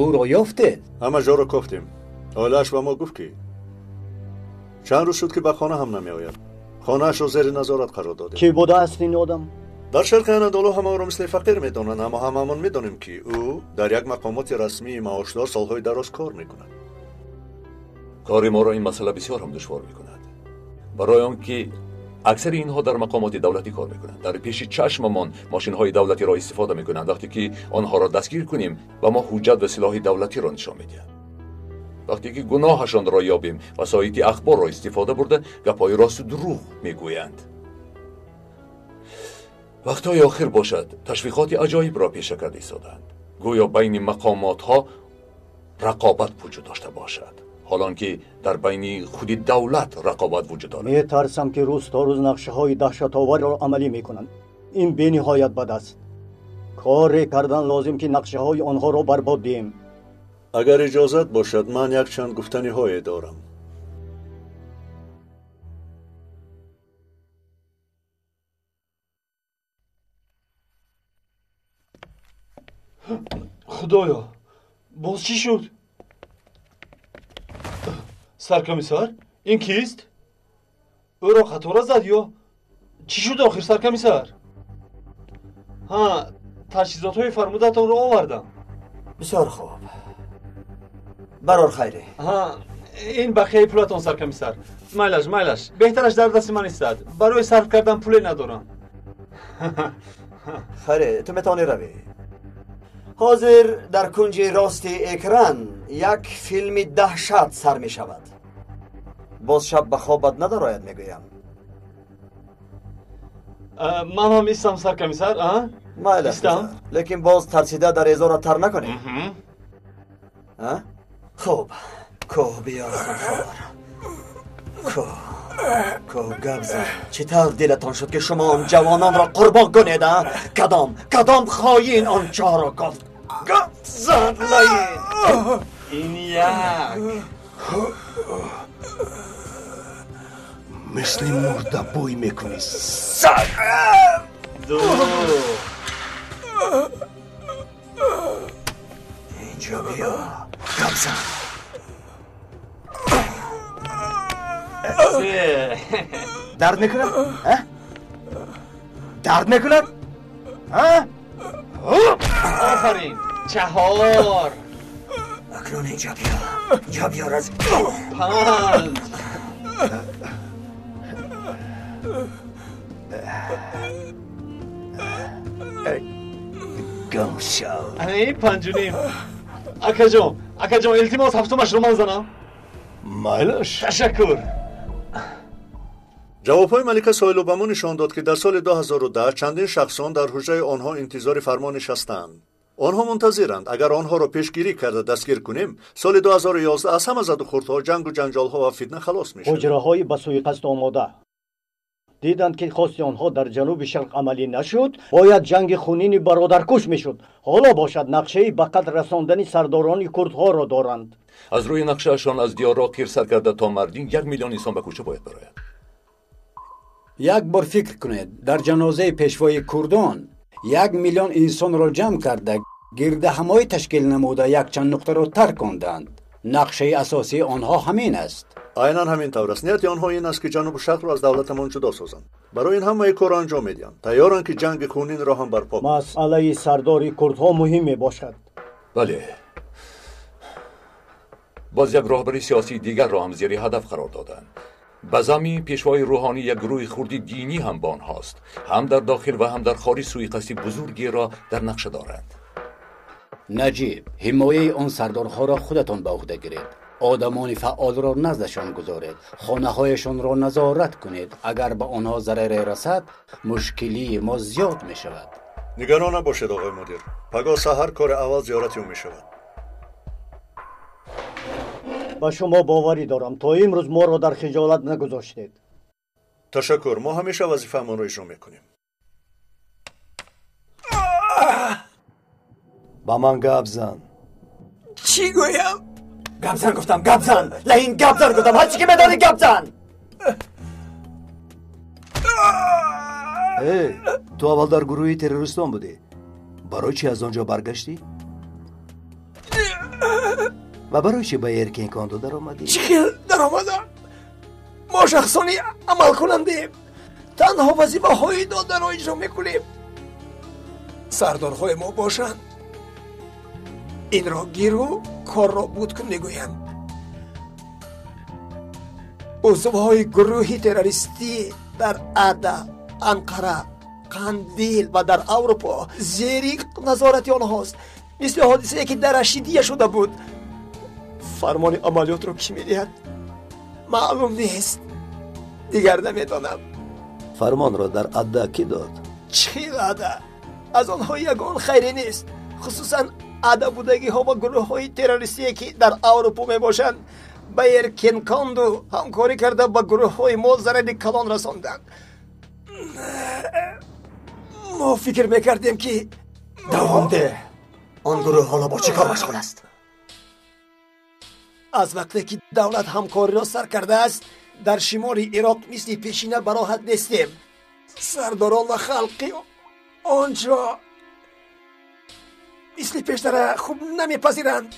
Ӯро ёфтед? Ҳама ҷоро кофтем. Оилааш ба мо гуфт, ки чанд рӯз шуд, ки ба хона ҳам намеояд. Хонаашро зери назорат қарор додем. Кӣ будааст ин одам? Дар шарқи Анадолу ҳама ӯро мисли фақир медонанд, аммо ҳамаамон медонем, ки ӯ дар як мақомоти расмии маошдор солҳои дароз кор мекунад. Кори моро ин масъала бисёр ҳам душвор мекунад, барои он ки аксари инҳо дар мақомоти давлатӣ кор мекунанд. Дар пеши чашмамон мошинҳои давлатиро истифода мекунанд. Вақте ки онҳоро дастгир кунем, ба мо ҳуҷҷат ва силоҳи давлатиро нишон медиҳанд. Вақте ки гуноҳашонро ёбем, васоити ахборро истифода бурда гапҳои росту дурӯғ мегӯянд. Вақтҳои охир бошад, ташвиқоти аҷоибро пеша карда истодаанд. Гӯё байни мақомотҳо рақобат вуҷуд дошта бошад, ҳолон ки дар байни худи давлат рақобат вуҷуд дорад. Метарсам, ки рӯз то рӯз нақшаҳои даҳшатоварро амалӣ мекунанд. Ин бениҳоят бад аст. Коре кардан лозим, ки нақшаҳои онҳоро барбод диҳем. Агар иҷозат бошад, ман якчанд гуфтаниҳое дорам. Худоё, боз чӣ шуд? Саркомиссар, ин кист? Ӯро қатора зад ё чӣ шуд охир, саркомиссар? Ҳа, таҷҳизотҳои фармудатонро овардам. Бисёр хуб. Барор хайре. Ҳа, ин бақияи пулатон, саркомиссар. Майлаш, майлаш, беҳтараш дар дасти ман истад. Барои сарф кардан пуле надорам. Хайре, ту метавонӣ равӣ. Ҳозир дар кунҷи рости экран як филми даҳшат сар мешавад. Боз шаб ба хобат надарояд, мегӯям. Ман ҳам истам, саркомиссар, а? Майлаш, лекин боз тарсида дар эзора тар накунӣ. Хуб, кӯҳ биёр, хор. Кӯҳ, кӯҳ гап зан. Чӣ тавр дилатон шуд, ки шумо он ҷавононро қурбон кунед, а? Кадом, кадом хоин он чоҳро кофт? Гап зан, лаин! Ин як. Мисли мурда бӯй мекунӣ, саг! Ду. Инҷо биё, гап зан. Дард мекунад? Дард мекунад? Офарин! 4. Акнун инҷо биё. Инҷо биё раз. 5. Гум шав. Ана ин 5.5. Акаҷон, акаҷон, илтимос ҳафтумашро ман занам. Майлаш. Ташаккур. Ҷавобҳои Малика Сойлу ба мо нишон дод, ки дар соли 2010 чандин шахсон дар ҳуҷраи онҳо интизори фармон нишастаанд. Онҳо мунтазиранд. Агар онҳоро пешгирӣ карда дастгир кунем, соли 2011 аз ҳама задухӯрдҳо, ҷангу ҷанҷолҳо ва фитна халос мешавем. Ҳуҷраҳои ба суиқасд омода диданд, ки хости онҳо дар ҷануби шарқ амалӣ нашуд, бояд ҷанги хунини бародаркуш мешуд. Ҳоло бошад нақшаи ба қатл расондани сардорони курдҳоро доранд. Аз рӯи нақшаашон аз диёрро қир сар карда то Мардин 1 миллион инсон ба кӯча бояд барояд. Як бор фикр кунед, дар ҷанозаи пешвои курдон 1 миллион инсонро ҷамъ карда, гирдаҳамоӣ ташкил намуда якчанд нуқтаро тарк карданд. Нақшаи асосии онҳо ҳамин аст. Айнан ҳамин тавр аст. Нияти онҳо ин аст, ки ҷанубу шарқро аз давлатамон ҷудо созанд. Барои ин ҳамаи корро анҷом медиҳанд. Тайёранд, ки ҷанги хунинро ҳам барпо кунанд. Масъалаи сардори курдҳо муҳим мебошад. Бале. Боз як роҳбари сиёсии дигарро ҳам зери ҳадаф қарор доданд. Ба замми пешвои рӯҳонӣ як гурӯҳи хурди динӣ ҳам бо онҳост. Ҳам дар дохил ва ҳам дар хориҷ суиқасди бузургеро дар нақша доранд. Наҷиб, ҳимояи он сардорҳоро худатон ба уҳда гиред. Одамони фаъолро наздашон гузоред, хонаҳояшонро назорат кунед. Агар ба онҳо зараре расад, мушкилии мо зиёд мешавад. Нигарон набошед, оғои мудир. Пагоҳ саҳар кори аввал зиёрати ӯ мешавад. Ба шумо боварӣ дорам, то имрӯз моро дар хиҷолат нагузоштед. Ташаккур, мо ҳамеша вазифаамонро иҷро мекунем. Ба ман гап зан. Чӣ гӯям? Гап зан гуфтам, гап зан. Лаҳин гап зан гуфтам, ҳар чӣ ки медонӣ гап зан. Э, ту аввал дар гурӯҳи террористон будӣ. Барои чӣ аз он ҷо баргаштӣ? Ва барои чӣ ба Эркинкондо даромадӣ? Чӣ хел даромадам? Мо шахсони амалкунандем. Танҳо вазифаҳои додаро иҷро мекунем. Сардорҳои мо бошанд. Инро гиру корро буд кун мегӯянд. Узвҳои гурӯҳи террористӣ дар Ада, Анқара, Қандил ва дар Аврупо зери назорати онҳост. Мисли ҳодисае ки дар Рашидия шуда буд. Фармони амалиётро кӣ медиҳад? Маълум нест. Дигар намедонам. Фармонро дар Ада кӣ дод? Чӣ Ада? Аз онҳо ягон хайре нест. Хусусан Ада будагиҳо ва гурӯҳҳои террористие ки дар Аврупо мебошанд, ба Эркинконду ҳамкорӣ карда ба гурӯҳҳои мо зарари калон расонданд. Мо фикр мекардем, ки давом деҳ. Он гурӯҳ ҳоло бо чӣ кор машғул аст? Аз вақте ки давлат ҳамкориро сар кардааст, дар шимоли Ироқ мисли пешина бароҳат нестем. Сардорон ва халқи онҷо мисли пештара хуб намепазиранд.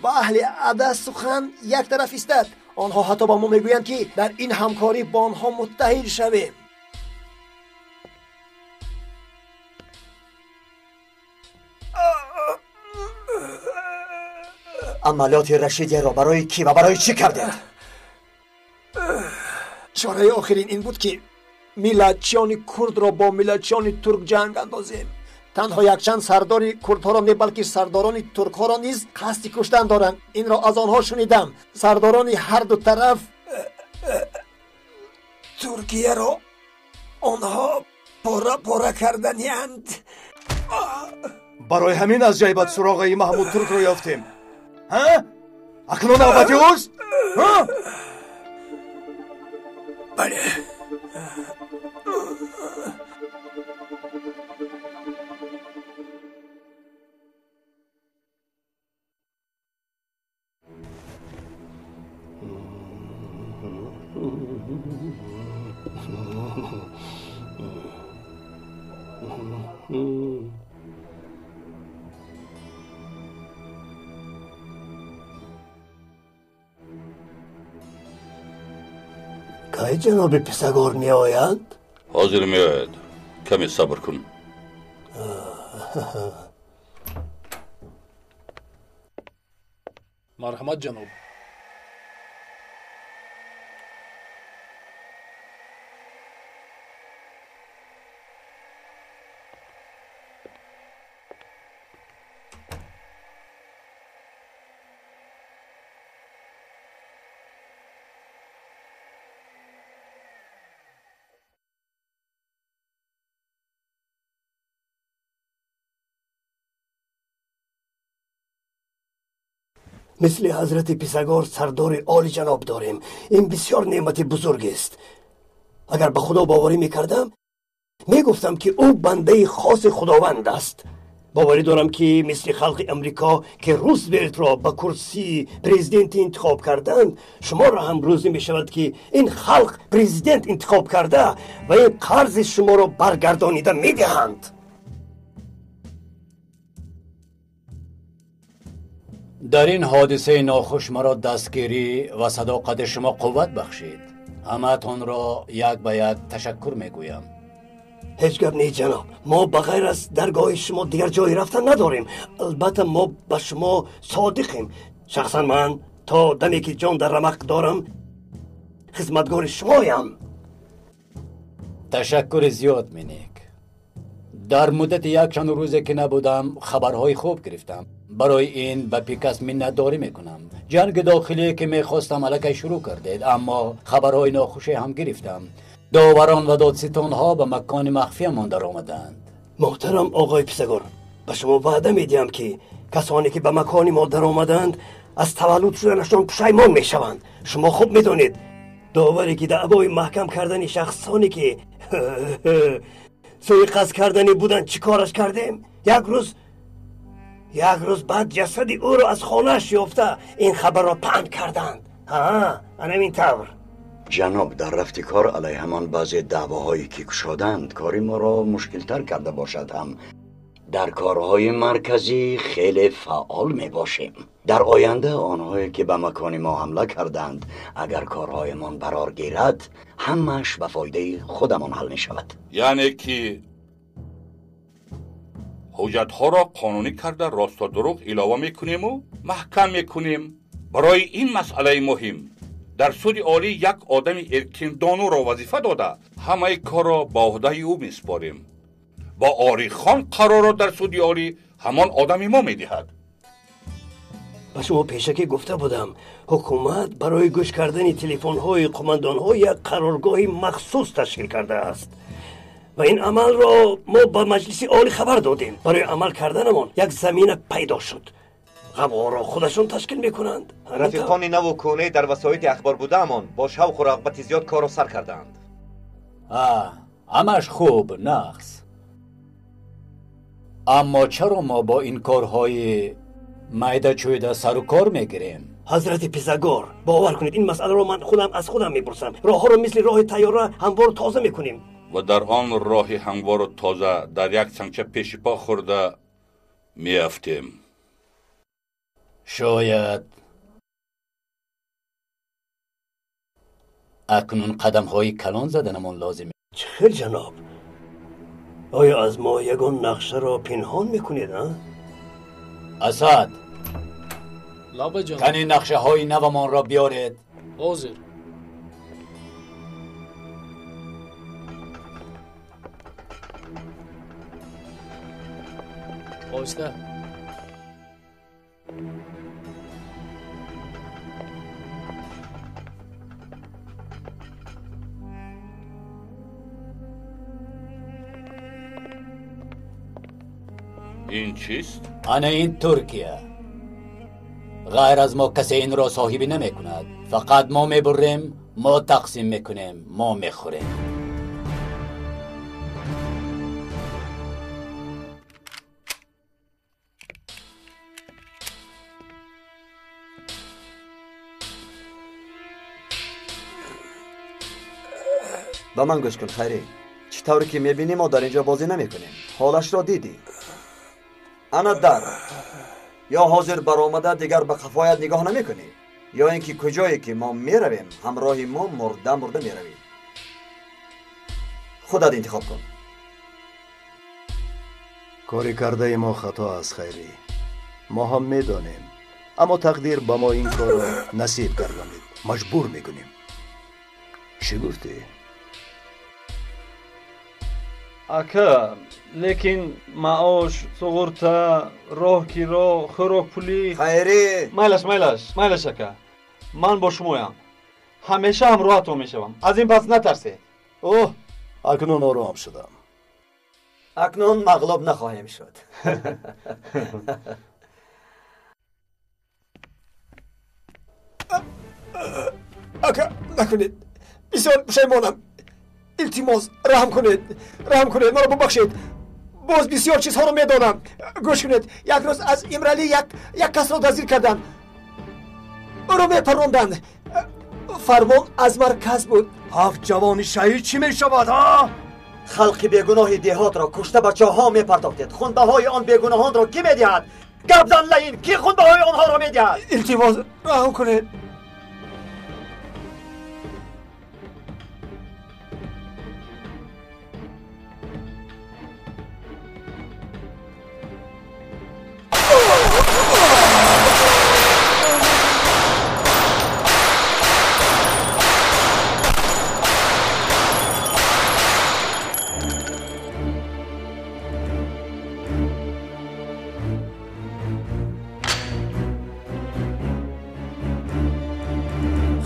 Ба аҳли Ада сухан як тараф истад. Онҳо ҳатто ба мо мегӯянд, ки дар ин ҳамкорӣ бо онҳо муттаҳид шавем. Амалиёти Рашидияро барои кӣ ва барои чӣ кардед? Чораи охирин ин буд, ки миллатчиёни курдро бо миллатчиёни турк ҷанг андозем. Танҳо якчанд сардори курдҳоро не, балки сардорони туркҳоро низ қасди куштан доранд. Инро аз онҳо шунидам. Сардорони ҳар ду тараф Туркияро онҳо пора пора карданианд. Барои ҳамин аз ҷайбат суроғаи Маҳмуд Туркро ёфтем. Ҳа? Акнун навбати ӯст? Ҳа? Бале. Кай ҷаноби Писагор меоянд? Ҳозир меояд. Каме сабр кун. Марҳамат, ҷаноб. Мисли ҳазрати Писагор сардори олиҷаноб дорем. Ин бисёр неъмати бузургест. Агар ба Худо боварӣ мекардам, мегуфтам, ки ӯ бандаи хоси Худованд аст. Боварӣ дорам, ки мисли халқи Амрико, ки Рузвелтро ба курсии президентӣ интихоб карданд, шуморо ҳам рӯзӣ мешавад, ки ин халқ президент интихоб карда ва ин қарзи шуморо баргардонида медиҳанд. Дар ин ҳодисаи нохуш маро дастгирӣ ва садоқати шумо қувват бахшид. Ҳамаатонро як ба як ташаккур мегӯям. Ҳеҷ гап не, ҷаноб. Мо ба ғайр аз даргоҳи шумо дигар ҷое рафтан надорем. Албатта, мо ба шумо содиқем. Шахсан ман то даме ки ҷон дар рамақ дорам, хизматгори шумоям. Ташаккури зиёд, Миник. Дар муддати якчанд рӯзе ки набудам, хабарҳои хуб гирифтам. Барои ин ба Пикас миннатдорӣ мекунам. Ҷанги дохилие ки мехостам, аллакай шурӯъ кардед, аммо хабарҳои нохуше ҳам гирифтам. Доварон ва додситонҳо ба макони махфиямон даромаданд. Муҳтарам оғои Писагор, ба шумо ваъда медиҳам, ки касоне ки ба макони мо даромаданд, аз таваллуд шуданашон пушаймон мешаванд. Шумо хуб медонед, доваре ки даъвои маҳкам кардани шахсоне ки суиқасд карданӣ буданд, чӣ кораш кардем? Як рӯз баъд ҷасади ӯро аз хонааш ёфта, ин хабарро паҳн карданд. Ҳа, анамин тавр. Ҷаноб, дар рафти кор алайҳамон баъзе даъвоҳое ки кушоданд, кори моро мушкилтар карда бошад ҳам, дар корҳои марказӣ хеле фаъол мебошем. Дар оянда онҳое ки ба макони мо ҳамла карданд, агар корҳоямон барор гирад, ҳамааш ба фоидаи худамон ҳал мешавад. Яъне ки ҳуҷҷатҳоро қонунӣ карда, росту дурӯғ илова мекунему маҳкам мекунем. Барои ин масъалаи муҳим дар суди олӣ як одами эркиндонуро вазифа дода, ҳамаи корро ба ӯҳдаи ӯ месупорем. Бо Орихон қарорро дар суди олӣ ҳамон одами мо медиҳад. Ба шумо пешакӣ гуфта будам, ҳукумат барои гӯш кардани телефонҳои қумандонҳо як қароргоҳи махсус ташкил кардааст ва ин амалро мо ба Маҷлиси Олӣ хабар додем. Барои амал карданамон як замина пайдо шуд. Ғавғоро худашон ташкил мекунанд. Рафиқони наву кӯҳнае дар васоити ахбор будаамон бо шавқу рағбати зиёд корро сар кардаанд. Ҳамаш хуб, нағз, аммо чаро мо бо ин корҳои майдачӯйда сару кор мегирем? Ҳазрати Писагор, бовар кунед, ин масъаларо ман худам аз худам мепурсам. Роҳҳоро мисли роҳи тайёра ҳамвору тоза мекунем. Ва дар он роҳи ҳамвору тоза дар як сангча пеши по хӯрда меафтем. Шояд акнун қадамҳои калон заданамон лозим. Чӣ хел, ҷаноб? Оё аз мо ягон нақшаро пинҳон мекунед, а? Асад! Лаббай, ҷаноб. Кани нақшаҳои навамонро биёред. Ҳозир. Оҳиста. Ин чист? Ана ин Туркия. Ғайр аз мо касе инро соҳибӣ намекунад. Фақат мо мебурем, мо тақсим мекунем, мо мехӯрем. Ба ман гӯш кун, Хайрӣ. Чӣ тавре ки мебинӣ, мо дар ин ҷо бозӣ намекунем. Ҳолашро дидӣ. Ана дар ё ҳозир баромада дигар ба қафоят нигоҳ намекунӣ, ё ин ки куҷое ки мо меравем, ҳамроҳи мо мурда мурда меравӣ. Худат интихоб кун. Кори кардаи мо хато аст, Хайрӣ. Мо ҳам медонем. Аммо тақдир ба мо ин корро насиб гардонид. Маҷбур мекунем. Чӣ гуфтӣ? Ака, лекин маош, суғурта, роҳкиро, хӯрокпулӣ. Хайрӣ! Майлаш, майлаш, майлаш ака. Ман бо шумоям. Ҳамеша ҳамроҳатон мешавам. Аз ин пас натарсед. Оҳ, акнун ором шудам. Акнун мағлуб нахоҳем шуд. Ака, накунед. Бисёр пушаймонам. Илтимос, раҳм кунед. Раҳм кунед, маро бубахшед. Боз бисёр чизҳоро медонам. Гӯш кунед, як рӯз аз Имралӣ як касро дастгир карданд. Ӯро мепаронданд. Фармон аз марказ буд. Ҳафт ҷавони шаҳид чӣ мешавад, ҳа? Халқи бегуноҳи деҳотро кушта ба чоҳҳо мепартофтед. Хунбаҳои он бегуноҳонро кӣ медиҳад? Гап зан, лаин, кӣ хунбаҳои онҳоро медиҳад? Илтимос, раҳм кунед.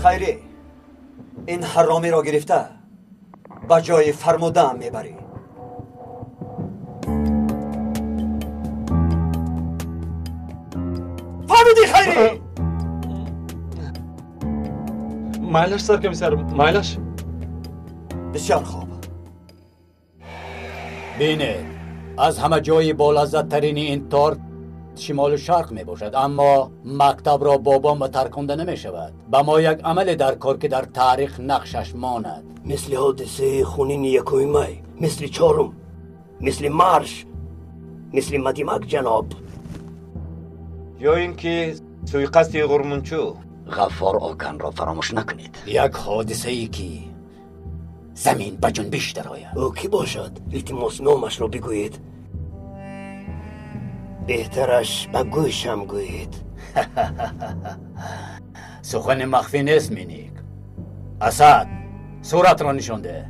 Хайрӣ, ин ҳаромиро гирифта ба ҷои фармудаам мебарӣ. Фаҳмидӣ, Хайрӣ? Майлаш, саркомиссар, майлаш. Бисёр хуб. Бинед, аз ҳама ҷои болаззаттарини ин торт шимолу шарқ мебошад, аммо мактабро бо бомба тарконда намешавад. Ба мо як амале дар кор, ки дар таърих нақшаш монад. Мисли ҳодисаи хунини якуми май, мисли чорум, мисли марш, мисли мадимак, ҷаноб. Ё ин ки суиқасди Ғурмунчӯ. Ғаффор Оканро фаромӯш накунед. Як ҳодисае ки замин ба ҷунбиш дарояд. Ӯ кӣ бошад? Илтимос, номашро бигӯед. Беҳтараш ба гӯшам гӯед. Сухани махфӣ нест, Миник. Асад, суратро нишон деҳ.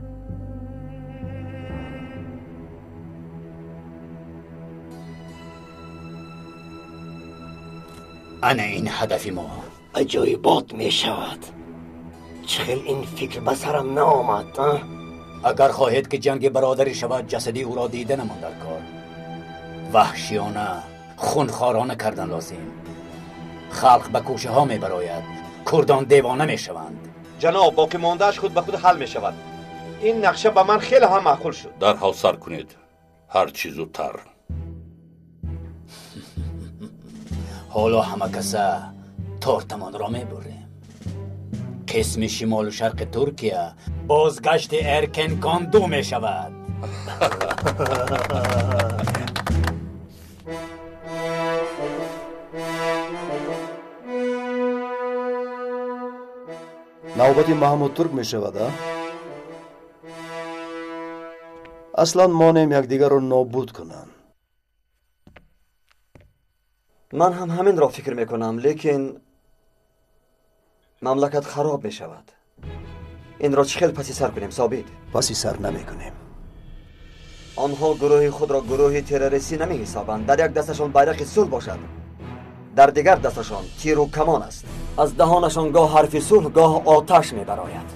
Ана ин ҳадафи мо. Аҷоибот мешавад. Чӣ хел ин фикр ба сарам наомад, а? Агар хоҳед, ки ҷанги бародарӣ шавад, ҷасади ӯро дида намон дар кор. Ваҳшиёна, хунхорона кардан лозим. Халқ ба кӯчаҳо мебарояд, курдон девона мешаванд. Ҷаноб, боқӣ мондааш худ ба худ ҳал мешавад. Ин нақша ба ман хеле ҳам маъқул шуд. Дарҳол сар кунед, ҳар чӣ зудтар. Ҳоло ҳама каса тортамонро мебурем. Қисми шимолу шарқи Туркия бозгашти Эркенконду мешавад. Навбати Маҳмуд Турк мешавад, а? Аслан монем якдигарро нобуд кунанд. Ман ҳам ҳаминро фикр мекунам, лекин мамлакат хароб мешавад. Инро чӣ хел паси сар кунем, Собит? Паси сар намекунем. Онҳо гурӯҳи худро гурӯҳи террористӣ намеҳисобанд. Дар як дасташон байрақи сулҳ бошад, дар дигар дасташон тиру камон аст. Аз даҳонашон гоҳ ҳарфи сулҳ, гоҳ оташ мебарояд.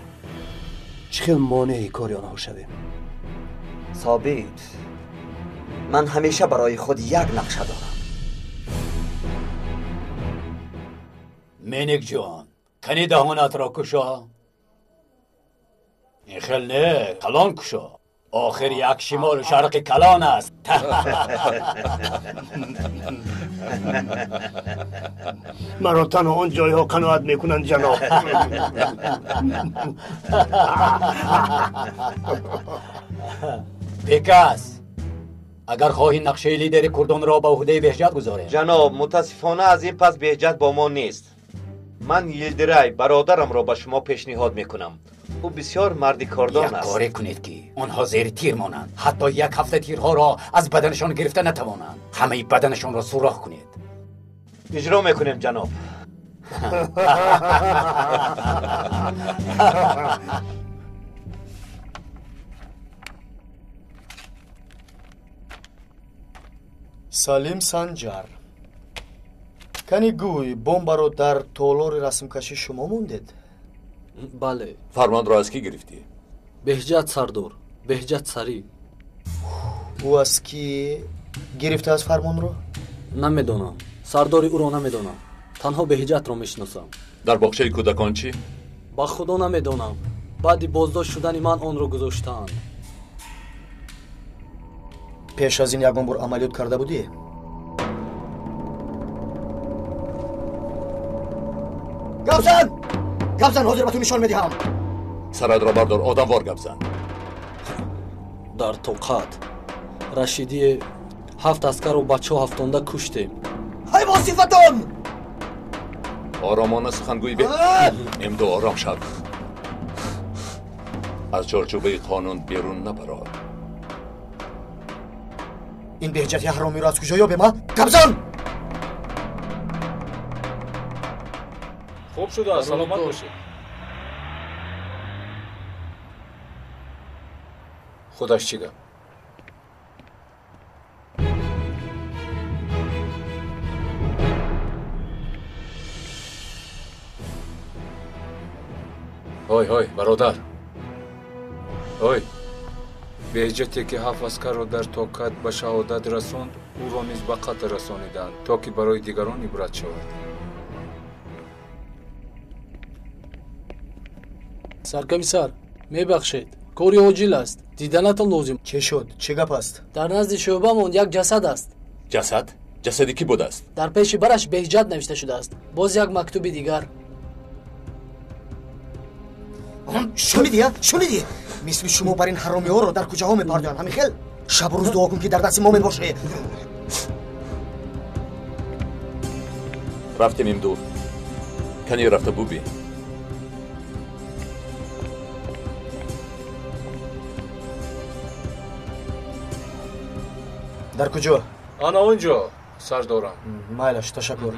Чӣ хел монеи кори онҳо шавем? Собит, ман ҳамеша барои худ як нақша дорам. Миник ҷон, кани даҳонатро кушо. Ин хел не, калон кушо. Охир як шимолу шарқи калон аст. Маро танҳо он ҷойҳо қаноат мекунанд, ҷаноб. Бекас, агар хоҳӣ нақшаи лидери курдонро ба ӯҳдаи Беҳҷат гузорем. Ҷаноб, мутаассифона аз ин пас Беҳҷат бо мо нест. Ман Йилдирай бародарамро ба шумо пешниҳод мекунам. Ӯ бисёр марди кордон аст. Як коре кунед, ки онҳо зери тир монанд. Ҳатто як ҳафта тирҳоро аз баданашон гирифта натавонанд. Ҳамаи баданашонро сурох кунед. Иҷро мекунем, ҷаноб. Салим Санҷар, кани гӯй, бомбаро дар толори расмкашӣ шумо мондед? Бале. Фармонро аз кӣ гирифтӣ? Беҳҷат сардор, Беҳҷат Сарӣ. Ӯ аз кӣ гирифтааст фармонро? Намедонам, сардори ӯро намедонам, танҳо Беҳҷатро мешиносам. Дар боғчаи кӯдакон чӣ? Ба худо намедонам, баъди боздошт шудани ман онро гузоштаанд. Пеш аз ин ягон бор амалиёт карда будӣ? Гапзан! Гапзан, ҳозир ба ту нишон медиҳам. Саратро бардор, одамвор гапзан. Дар тоқат Рашидие 7 аскару бачаҳо ҳафтонда куштем. Ҳайвон сифатон! Оромона сухангӯӣ бе. Имду ором шав. Аз чорчӯбаи қонун берун набарор. Ин беҳҷати ҳаромиро аз куҷо ёбем, а? Гапзан! Хуб шудааст, саломат бошед. Худаш чӣ гап? Ҳой, ҳой, бародар. Ҳой, беҳҷате ки 7 аскарро дар токат ба шаҳодат расонд, ӯро низ ба қатл расониданд, то ки барои дигарон ибрат шавад. Саркомиссар, мебахшед, кори оҷил аст, диданатон лозим. Чӣ шуд? Чӣ гап аст? Дар назди шӯъбамон як ҷасад аст. Ҷасад? Ҷасади кӣ будааст? Дар пеши бараш Беҳҷат навишта шудааст. Боз як мактуби дигар. Шунидӣ, шунидӣ? Мисли шумо бар ин ҳаромиҳоро дар кӯчаҳо мепардоянд. Ҳамин хел шабу рӯз дуо кун, ки дар дасти мо мебошӣ. Рафтем, имду. Кани рафта бубин. Дар куҷо? Ана он ҷо, сардорам. Майлаш, ташаккур.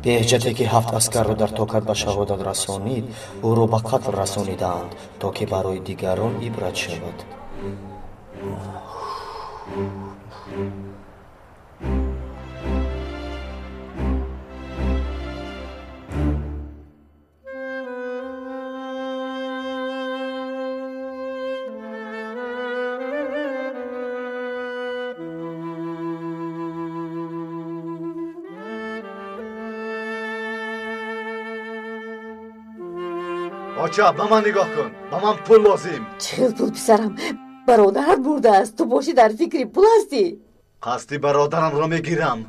Беҳҷате ки 7 аскарро дар токат ба шаҳодат расонид, ӯро ба қатл расонидаанд, то ки барои дигарон ибрат шавад. Оча, ба ман нигоҳ кун, ба ман пул лозим. Чӣ хел пул, писарам? Бародарат бурдааст, ту бошӣ дар фикри пул ҳастӣ. Қасди бародарамро мегирам.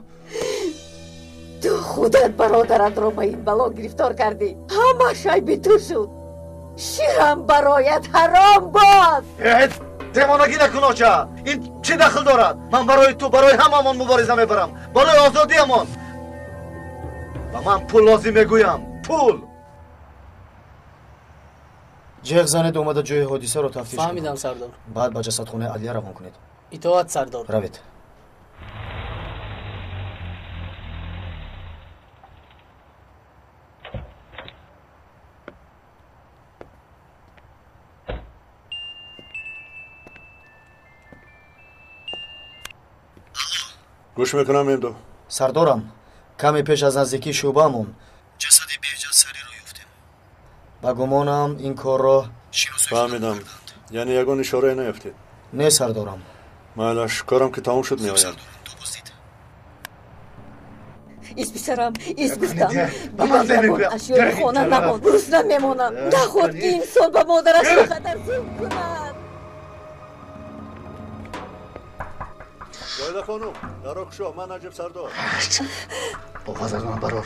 Ту худат бародаратро ба ин бало гирифтор кардӣ. Ҳамаш айби ту шуд. Ширам бароят ҳаром бод. Девонагӣ накун, оча. Ин чӣ дахл дорад? Ман барои ту, барои ҳамамон мубориза мебарам, барои озодиамон. Ба ман пул лозим, мегӯям, пул. Ҷеғ занед, омада ҷои ҳодисаро тафтиш кунед. Фаҳмидам, сардор. Баъд ба ҷасадхонаи адлия равон кунед. Итоат, сардор. Равед. Гӯш мекунам, имду. Сардорам, каме пеш аз наздикии шӯъбаамон ҷасади Беҳҷат Сариро ёфтем. Ба гумонам, ин корро шиносоӣ. Фаҳмидам. Яъне ягон ишорае наёфтед? Не, сардорам. Майлаш, корам ки тамом шуд, меоям. Ис, писарам, ис, гуфтам. Дигар ашёи хона намон, гурусна мемонам. Наход ки инсон ба модараш хатар зулм кунад. Зоида хонум, даро кушо, ман Наҷиб сардор. Овоз аз ман барор.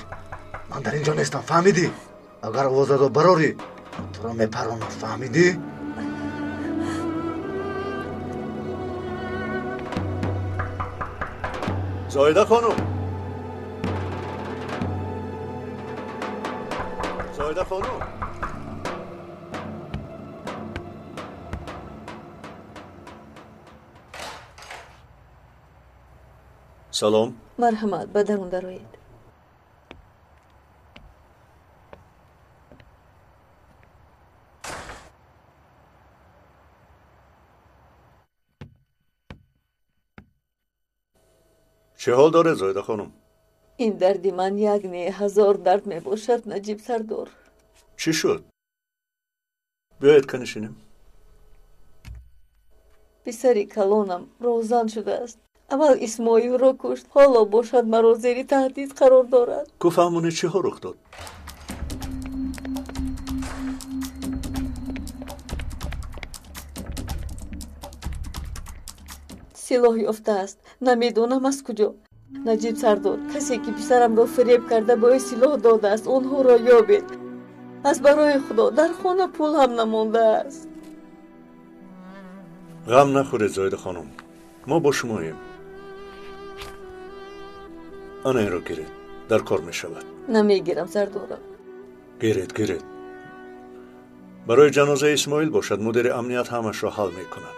Ман дар ин ҷо нестам, фаҳмидӣ? Агар овозадо барорӣ, туро мепаронам, фаҳмидӣ? Зоида хонум, Зоида хонум. Салом. Марҳамат, ба дарун дароед. Чӣ ҳол доред, Зоида хонум? Ин дарди ман як не, ҳазор дард мебошад, Наҷиб сардор. Чӣ шуд? Биёед канишинем. Писари калонам розан шудааст. Аввал Исмоилро кушт, ҳоло бошад маро зери таҳдид қарор дорад. Ку фаҳмонед чиҳо рух дод? Силоҳ ёфтааст, намедонам аз куҷо. Наҷиб сардор, касе ки писарамро фиреб карда ба ӯ силоҳ додааст, онҳоро ёбед. Аз барои Худо дар хона пул ҳам намондааст. Ғам нахӯред, Зоида хонум, мо бо шумоем. Ана инро гиред, дар кор мешавад. Намегирам, сардорам. Гиред, гиред. Барои ҷанозаи Исмоил бошад, мудири амният ҳамашро ҳал мекунад.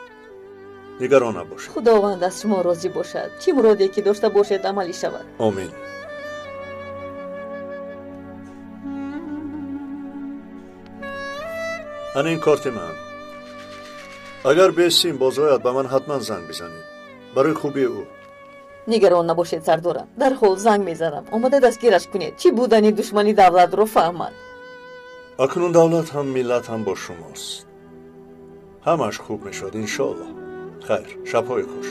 Нигарон набошед. Худованд аз шумо розӣ бошад. Чӣ муроде ки дошта бошед, амалӣ шавад. Омин. Ана ин корти ман. Агар бесим боз ояд, ба ман ҳатман занг бизанед. Барои хубии ӯ. Нигарон набошед, сардорам. Дарҳол занг мезанам. Омода дастгираш кунед. Чӣ будани душмани давлатро фаҳмад. Акнун давлат ҳам миллат ҳам бо шумост. Ҳамааш хуб мешавад, иншоаллоҳ. Хайр, шабҳои хуш.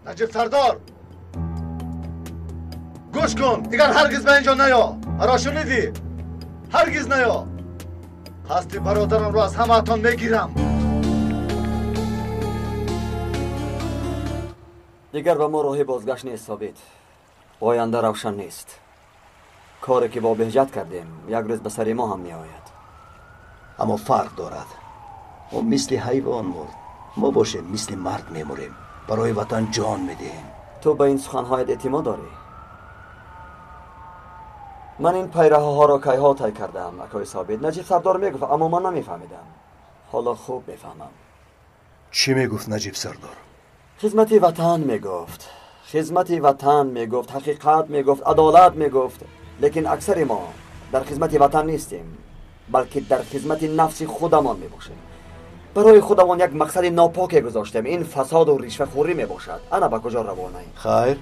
Наҷиб сардор, гӯш кун, дигар ҳаргиз ба инҷо наё. Маро шунидӣ? Ҳаргиз наё. Қасди бародарамро аз ҳамаатон мегирам. Дигар ба мо роҳи бозгашт нест, Собит. Оянда равшан нест. Коре ки бо Беҳҷат кардем, як рӯз ба сари мо ҳам меояд. Аммо фарқ дорад. Ӯ мисли ҳайвон мурд, мо бошем мисли мард мемурем. Барои ватан ҷон медиҳем. Ту ба ин суханҳоят эътимод дорӣ? Ман ин пайраҳаҳоро кайҳо тай кардаам, акои Собит. Наҷиб сардор мегуфт, аммо ман намефаҳмидам. Ҳоло хуб мефаҳмам. Чӣ мегуфт Наҷиб сардор? Хизмати ватан мегуфт. Хизмати ватан мегуфт, ҳақиқат мегуфт, адолат мегуфт. Лекин аксари мо дар хизмати ватан нестем, балки дар хизмати нафси худамон мебошем. Барои худамон як мақсади нопоке гузоштем. Ин фасоду ришвахӯрӣ мебошад. Ана ба куҷо равонаем? Хайр,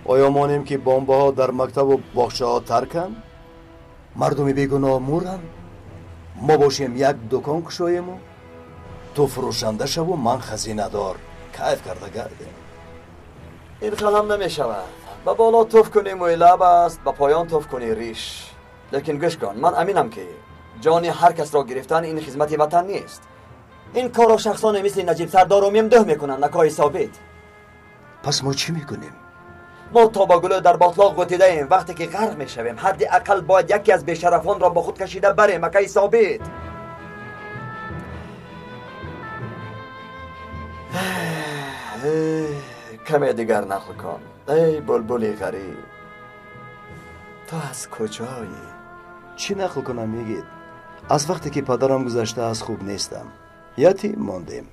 оё монем ки бомбаҳо дар мактабу боғчаҳо тарканд, мардуми бегуноҳ муранд, мо бошем як дукон кушоему, ту фурӯшанда шаву ман хазинадор, кайф карда гардем. Ин хел ҳам намешавад. Ба боло туф кунӣ мӯи лаб аст, ба поён туф кунӣ риш. Лекин гӯш кун, ман аминам ки ҷони ҳар касро гирифтан ин хизмати ватан нест. Ин корро шахсоне мисли Наҷиб сардору Мемдӯҳ мекунанд, акои Собит. Пас мо чӣ мекунем? Мо то ба гулӯ дар ботлоқ ғутидаем. Вақте ки ғарқ мешавем, ҳадди ақал бояд яке аз бешарафонро бо худ кашида барем, акаи Собит. Каме дигар нақл кун. Эй булбули ғариб, ту аз куҷоӣ? Чӣ нақл кунам, йигит? Аз вақте ки падарам гузашта аз хуб нестам. Ятим мондем.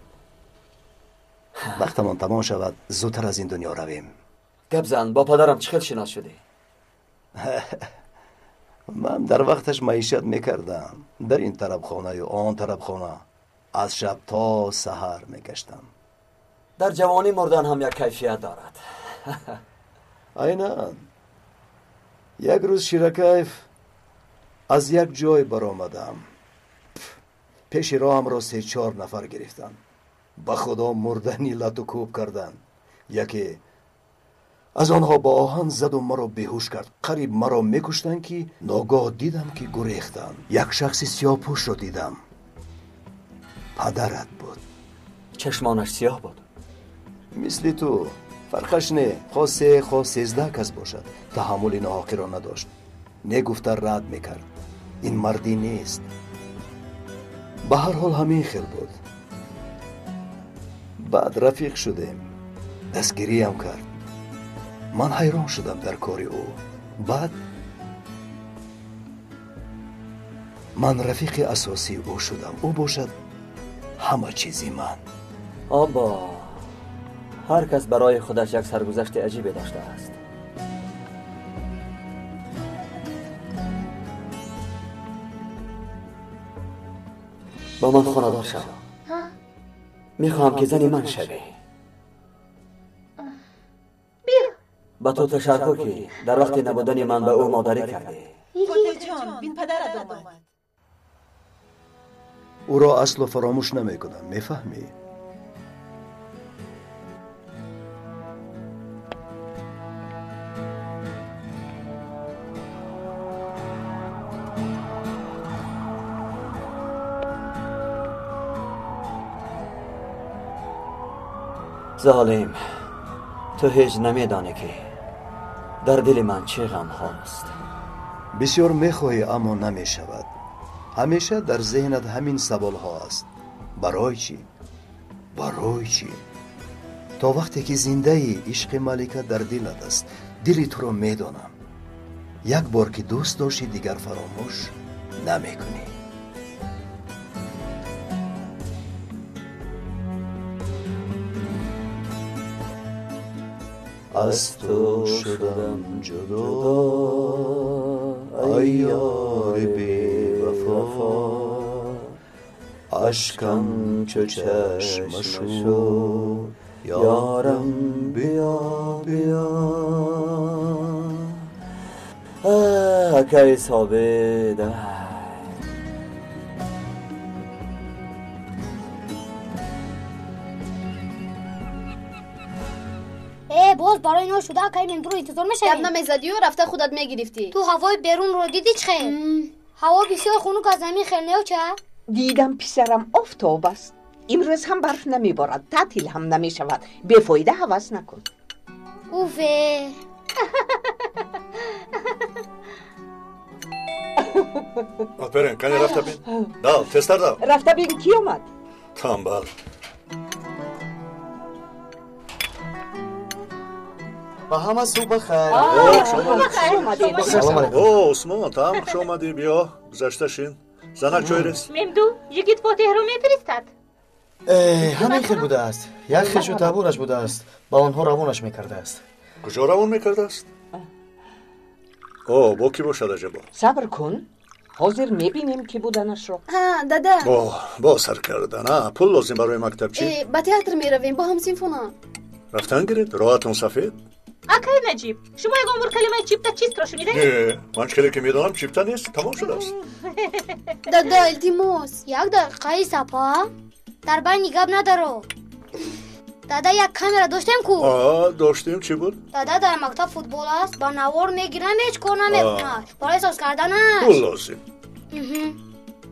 Вақтамон тамом шавад, зудтар аз ин дунё равем. Гап зан, бо падарам чӣ хел шинос шудӣ? Ман дар вақташ маишат мекардам. Дар ин тарабхонаю он тарабхона аз шаб то саҳар мегаштам. Дар ҷавонӣ мурдан ҳам як кайфият дорад. Айнан. Як рӯз Ширакайф аз як ҷой баромадам. Пеши роҳамро 3-4 нафар гирифтанд. Ба худо мурдани лату кӯб карданд. Яке аз онҳо бо оҳан заду маро беҳуш кард. Қариб маро мекуштанд, ки ногоҳ дидам, ки гурехтанд. Як шахси сиёҳпӯшро дидам. Падарат буд. Чашмонаш сиёҳ буд. Мисли ту. Фарқаш не, хоҳ 3, хоҳ 13 кас бошад. Таҳаммули ноҳақиро надошт. Не гуфта рад мекард. Ин мардӣ нест. Ба ҳар ҳол ҳамин хел буд. Баъд рафиқ шудем. Дастгириям кард. Ман ҳайрон шудам дар кори ӯ. Баъд ман рафиқи асосии ӯ шудам. Ӯ бошад ҳама чизи ман. Обо, ҳар кас барои худаш як саргузашти аҷибе доштааст. Бо ман хонадор шав. Мехоҳам ки зани ман шавӣ. Ба ту ташаккур ки дар вақти набудани ман ба ӯ модарӣ кардӣ. Фотеҳҷон, бин падарат омад. Ӯро асло фаромӯш намекунам, мефаҳмӣ? Золим, ту ҳеҷ намедонӣ ки дар дили ман чӣ ғамҳост. Бисёр мехоҳӣ, аммо намешавад. Ҳамеша дар зеҳнат ҳамин саволҳо аст. Барои чӣ? Барои чӣ? То вақте ки зиндаӣ, ишқи малика дар дилат аст. Дили туро медонам. Як бор ки дӯст доштӣ, дигар фаромӯш намекунӣ. Аз ту шудам ҷудо, ай ёри бевафо, ашкам чу чашма шуд, ёрам биё биё. Акаи собит. Боз барои нол шуда акаи мемдуро интизор мешавем. Гап намезадию рафта худат мегирифтӣ. Ту ҳавои берунро дидӣ чӣ хел? Ҳаво бисёр хунук аз замин хел неоча? Дидам писарам, офтоб аст. Имрӯз ҳам барф намеборад, таътил ҳам намешавад. Бефоида ҳавас накун. Уве! Оперен, кани рафта бин. Дав, тезтар дав. Рафта бин, кӣ омад? Тамбал. Ба ҳама субҳ бахайр. О, Усмон, ту ҳам хуш омадӣ. Биё, гузашта шин. Занак ҷой рес. Мемду, йигит Фотеҳро мефиристад. Ҳамин хел будааст. Як хешу табораш будааст. Ба онҳо равонаш мекардааст. Куҷо равон мекардааст? О, бо кӣ бошад аҷабо? Сабр кун. Ҳозир мебинем ки буданашро. Дада. Бо сар кардан. Пул лозим барои мактаб чӣ? Ба театр меравем бо ҳамсинфонам. Рафтан гиред, роҳатон сафед. Акаи Наҷиб, шумо ягон бор калимаи чипта чистро шунидаед? Не, ман чӣ хеле ки медонам, чипта нест, тамом шудааст. Дада, илтимос. Як дақиқаи сапа. Дар байни гап надаро. Дада, як камера доштем ку? Доштем, чӣ буд? Дада, дар мактаб футбол аст, ба навор мегирам, ҳеҷ кор намекунад. Барои соз карданаш. Пул лозим.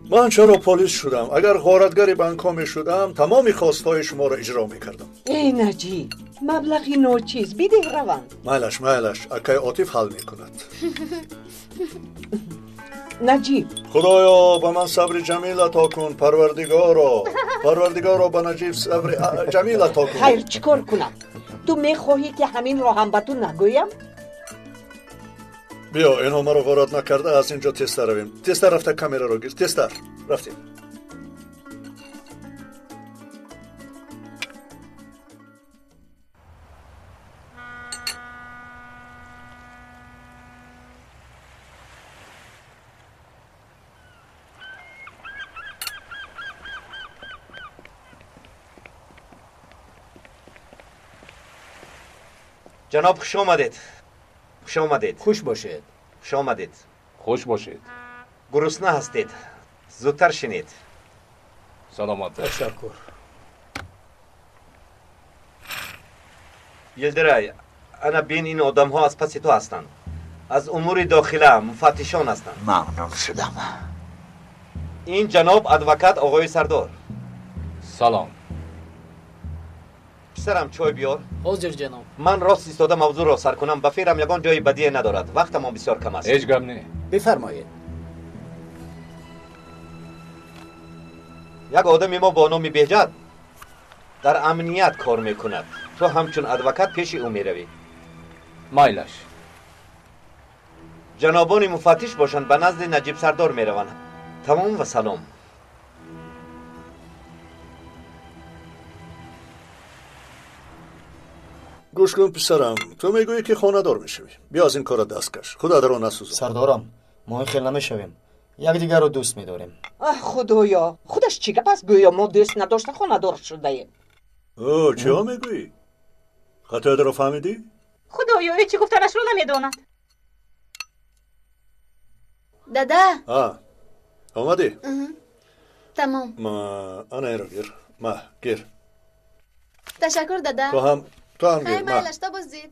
Ман чаро полис шудам? Агар ғоратгари банкҳо мешудам, тамоми хостҳои шуморо иҷро мекардам. Эй Наҷиб, маблағи ночиз бидеҳ раванд. Майлаш, майлаш, акаи Отиф ҳал мекунад. Наҷиб. Худоё, ба ман сабри ҷамил ато кун, Парвардигоро. Парвардигоро, ба Наҷиб сабри ҷамил ато кун. Хайр, чӣ кор кунам? Ту мехоҳӣ ки ҳаминро ҳам ба ту нагӯям? Биё, инҳо маро ғорат накарда, аз ин ҷо тезтар равем. Тезтар рафта камераро гир. Тезтар. Рафтем. Ҷаноб, хуш омадед. Хуш омадед. Хуш бошед. Хуш омадед. Хуш бошед. Гурусна ҳастед. Зудтар шинед. Саломат. Ташаккур. Йилдирай, ана бин, ин одамҳо аз паси ту ҳастанд. Аз умури дохила муфаттишон ҳастанд. Мамнун шудам. Ин ҷаноб адвокат оғои сардор. Салом. Писарам, чой биёр. Ҳозир, ҷаноб. Ман рост истода мавзӯъро сар кунам, ба фикрам ягон ҷои бадие надорад. Вақтамон бисёр кам аст. Ҳеҷ гап не. Бифармоед. Як одами мо бо номи Беҳҷат дар амният кор мекунад. Ту ҳамчун адвокат пеши ӯ меравӣ. Майлаш. Ҷанобони муфаттиш бошанд, ба назди Наҷиб сардор мераванд. Тамом ва салом. Гӯш кун, писарам, ту мегӯӣ ки хонадор мешавӣ. Биё аз ин кора даст каш, худатро насӯзон. Сардорам, мо ин хел намешавем. Якдигарро дӯст медорем. Аҳ, худоё, худаш чӣ гап аст? Гӯё мо дӯст надошта хонадор шудаем. Ӯ, чиҳо мегӯӣ? Хатоятро фаҳмидӣ? Худоё, ӯ чӣ гуфтанашро намедонад. Дада. Омадӣ? Тамом. Ма, ана инро гир. Ма, гир. Ташаккур, дада. Ту ҳам, ту ҳам гир. Хай, майлаш, то боздид.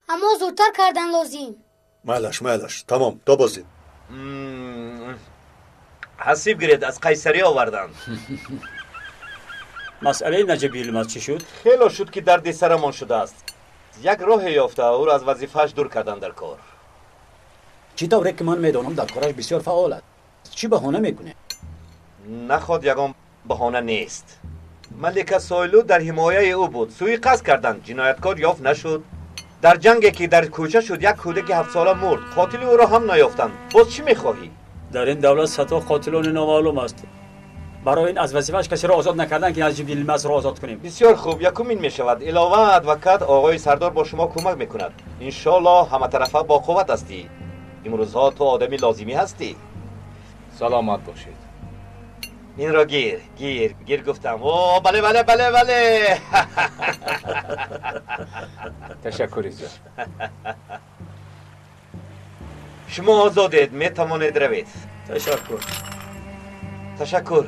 Аммо зудтар кардан лозим. Майлаш, майлаш, тамом, то боздид. Ҳасиб гиред, аз Қайсарӣ оварданд. Масъалаи Наҷиб Йилмаз чӣ шуд? Хело шуд ки дарди сарамон шудааст. Як роҳе ёфта, ӯро аз вазифааш дур кардан дар кор. Чӣ тавре ки ман медонам, дар кораш бисёр фаъол аст. Чӣ баҳона мекунед? Наход ягон баҳона нест. Малика Сойлу дар ҳимояи ӯ буд. Суиқасд карданд, ҷинояткор ёфт нашуд. Дар ҷанге ки дар кӯча шуд, як кӯдаки ҳафтсола мурд. Қотили ӯро ҳам наёфтанд. Боз чӣ мехоҳӣ? Дар ин давлат садҳо қотилони номаълум аст. Барои ин аз вазифааш касеро озод накардан ки Наҷиб Йилмазро озод кунем. Бисёр хуб, якумин мешавад. Илова адвокат оғои сардор бо шумо кӯмак мекунад. Иншоаллоҳ ҳаматарафа бо қувват ҳастӣ. Имрӯзҳо ту одами лозимӣ ҳастӣ. Саломат бошед. Инро гир, гир, гир гуфтам. О, бале, бале, бале, бале. Ташаккури зиёд. Шумо озодед, метавонед равед. Ташаккур. Ташаккур.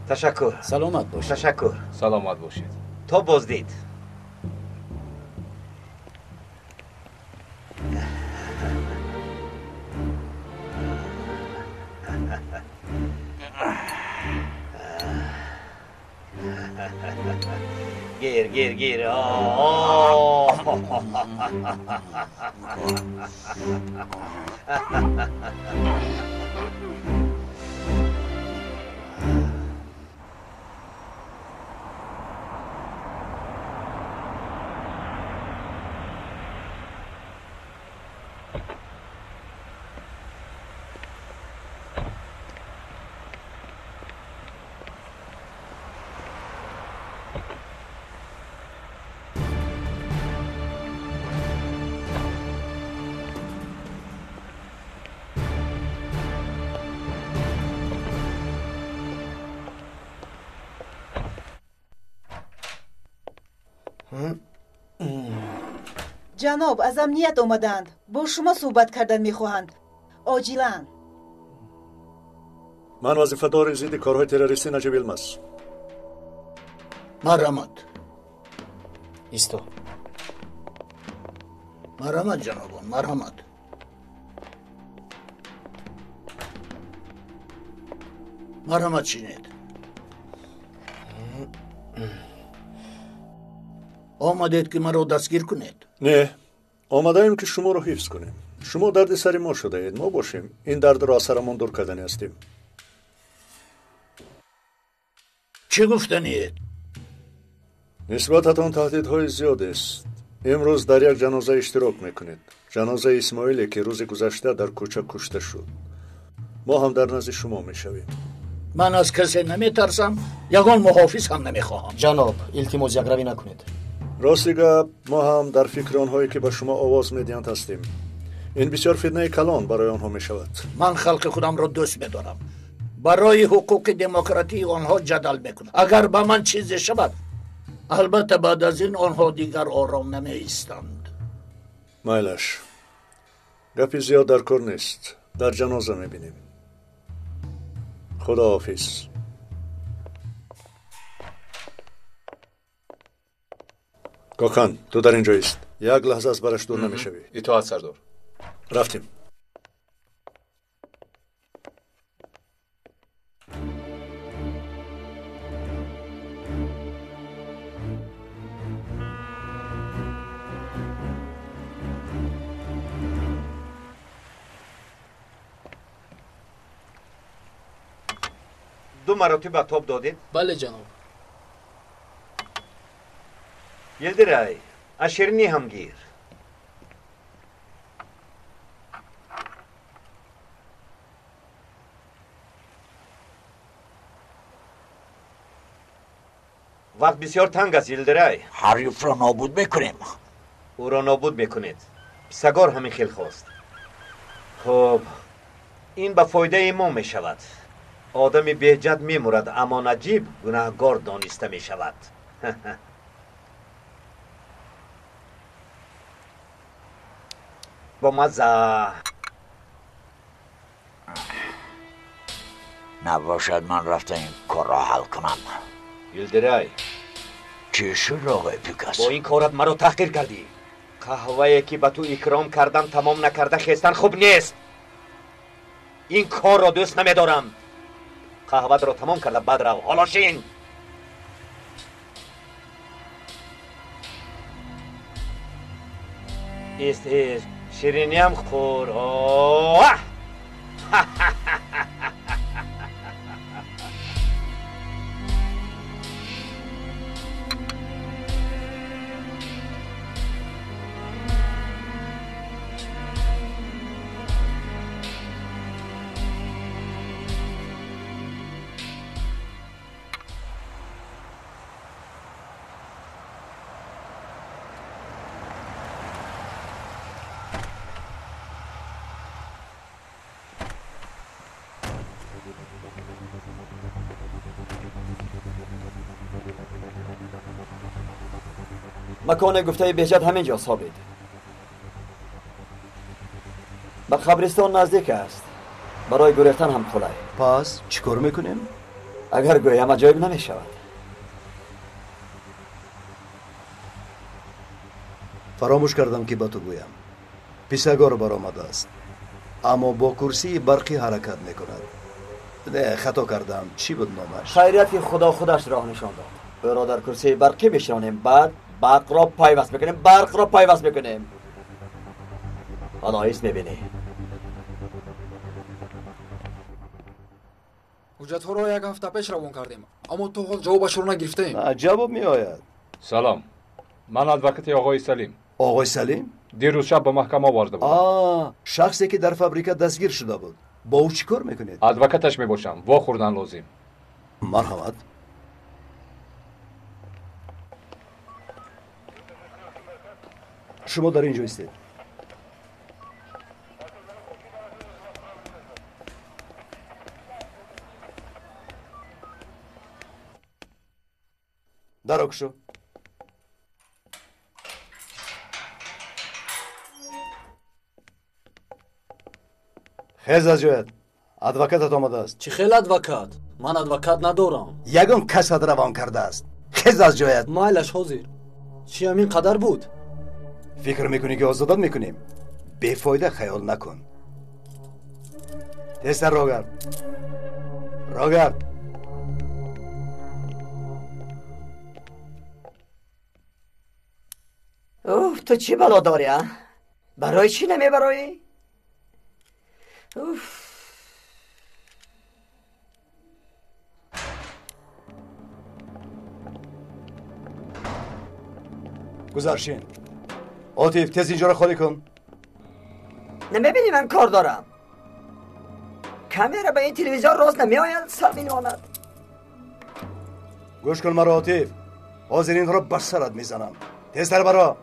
Ташаккур. Саломат бошед. Ташаккур. Саломат бошед. То боздид. Гир, гир, гир. Ҷаноб, аз амният омадаанд. Бо шумо суҳбат кардан мехоҳанд. Оҷилан. Ман вазифадори зидди корҳои террористӣ Наҷиб Йилмаз. Марҳамат. Исто. Марҳамат, ҷанобон, марҳамат. Марҳамат, шинед. Омадед ки маро дастгир кунед? Не, омадаем ки шуморо ҳифз кунем. Шумо дарди сари мо шудаед, мо бошем ин дардро аз сарамон дур кардани ҳастем. Чӣ гуфтаниед? Нисбататон таҳдидҳои зиёдест. Имрӯз дар як ҷаноза иштирок мекунед. Ҷанозаи Исмоиле ки рӯзи гузашта дар кӯча кушта шуд. Мо ҳам дар назди шумо мешавем. Ман аз касе наметарсам, ягон муҳофиз ҳам намехоҳам. Ҷаноб, илтимос якравӣ накунед. Рости гап, мо ҳам дар фикри онҳое ки ба шумо овоз медиҳанд ҳастем. Ин бисёр фитнаи калон барои онҳо мешавад. Ман халқи худамро дӯст медорам. Барои ҳуқуқи демократии онҳо ҷадал мекунам. Агар ба ман чизе шавад, албатта баъд аз ин онҳо дигар ором намеистанд. Майлаш, гапи зиёд дар кор нест. Дар ҷаноза мебинем. Худоҳофиз. Гокхан, ту дар ин ҷо ист. Як лаҳза аз бараш дур намешавӣ. Итоат, сардор. Рафтем. Ду Маротиба тоб додед? Бале, ҷаноб. Йилдирай, аз ширинӣ ҳам гир. Вақт бисёр танг аст, Йилдирай. Ҳарифро нобуд мекунем. Ӯро нобуд мекунед. Писагор ҳамин хел хост. Хуб, ин ба фоидаи мо мешавад. Одами беҳҷат мемурад, аммо Наҷиб гунаҳгор дониста мешавад. Бо мазза. Набошад, ман рафта ин корро ҳал кунам. Йилдирай. Чӣ шуд, оғои Пикас? Бо ин корат маро таҳқир кардӣ. Қаҳвае ки ба ту икром кардам тамом накарда хестан хуб нест. Ин корро дӯст намедорам. Қаҳватро тамом карда баъд рав. Ҳоло шин. Ист, ист. Шириниам хӯр. Оҳ! Макони гуфтаи беҳҷат ҳамин ҷо собит. Ба қабристон наздик аст. Барои гурехтан ҳам қулай. Пас чӣ кор мекунем? Агар гӯям аҷоиб намешавад. Фаромӯш кардам ки ба ту гӯям. Писагор баромадааст, аммо бо курсии барқӣ ҳаракат мекунад. Не, хато кардам. Чӣ буд номаш? Хайрият ки Худо худаш роҳ нишон дод. Ӯро дар курсии барқӣ бишонем, баъд барқро пайваст мекунем, барқро пайваст мекунем. Ҳоло ҳис мебинӣ. Ҳуҷҷатҳоро як ҳафта пеш равон кардем, аммо то ҳол ҷавобашро нагирифтаем. Ҷавоб меояд. Салом, ман адвокати оғои Салим. Оғои Салим? Дирӯз шаб ба маҳкама оварда будам. Шахсе ки дар фабрика дастгир шуда буд. Бо ӯ чӣ кор мекунед? Адвокаташ мебошам. Вохӯрдан лозим. Марҳамат. Шумо дар ин ҷо истед. Даро кушо. Хез аз ҷоят. Адвокатат омадааст. Чӣ хел адвокат? Ман адвокат надорам. Ягон касат равон кардааст. Хез аз ҷоят. Майлаш ҳозир. Чӣ ҳамин қадар буд? Фикр мекунӣ ки озодат мекунем? Бефоида хаёл накун. Тезтар рогард. Рогард. Уф, ту чӣ бало дорӣ, а? Барои чӣ намебароӣ? Уф. Гузаршин. Отиф, тез инҷоро холӣ кун. Намебинӣ ман кор дорам. Камера ба ин телевизион рост намеояд, сар мемонад. Гӯш кун маро, Отиф. Ҳозир инро ба сарат мезанам. Тезтар баро.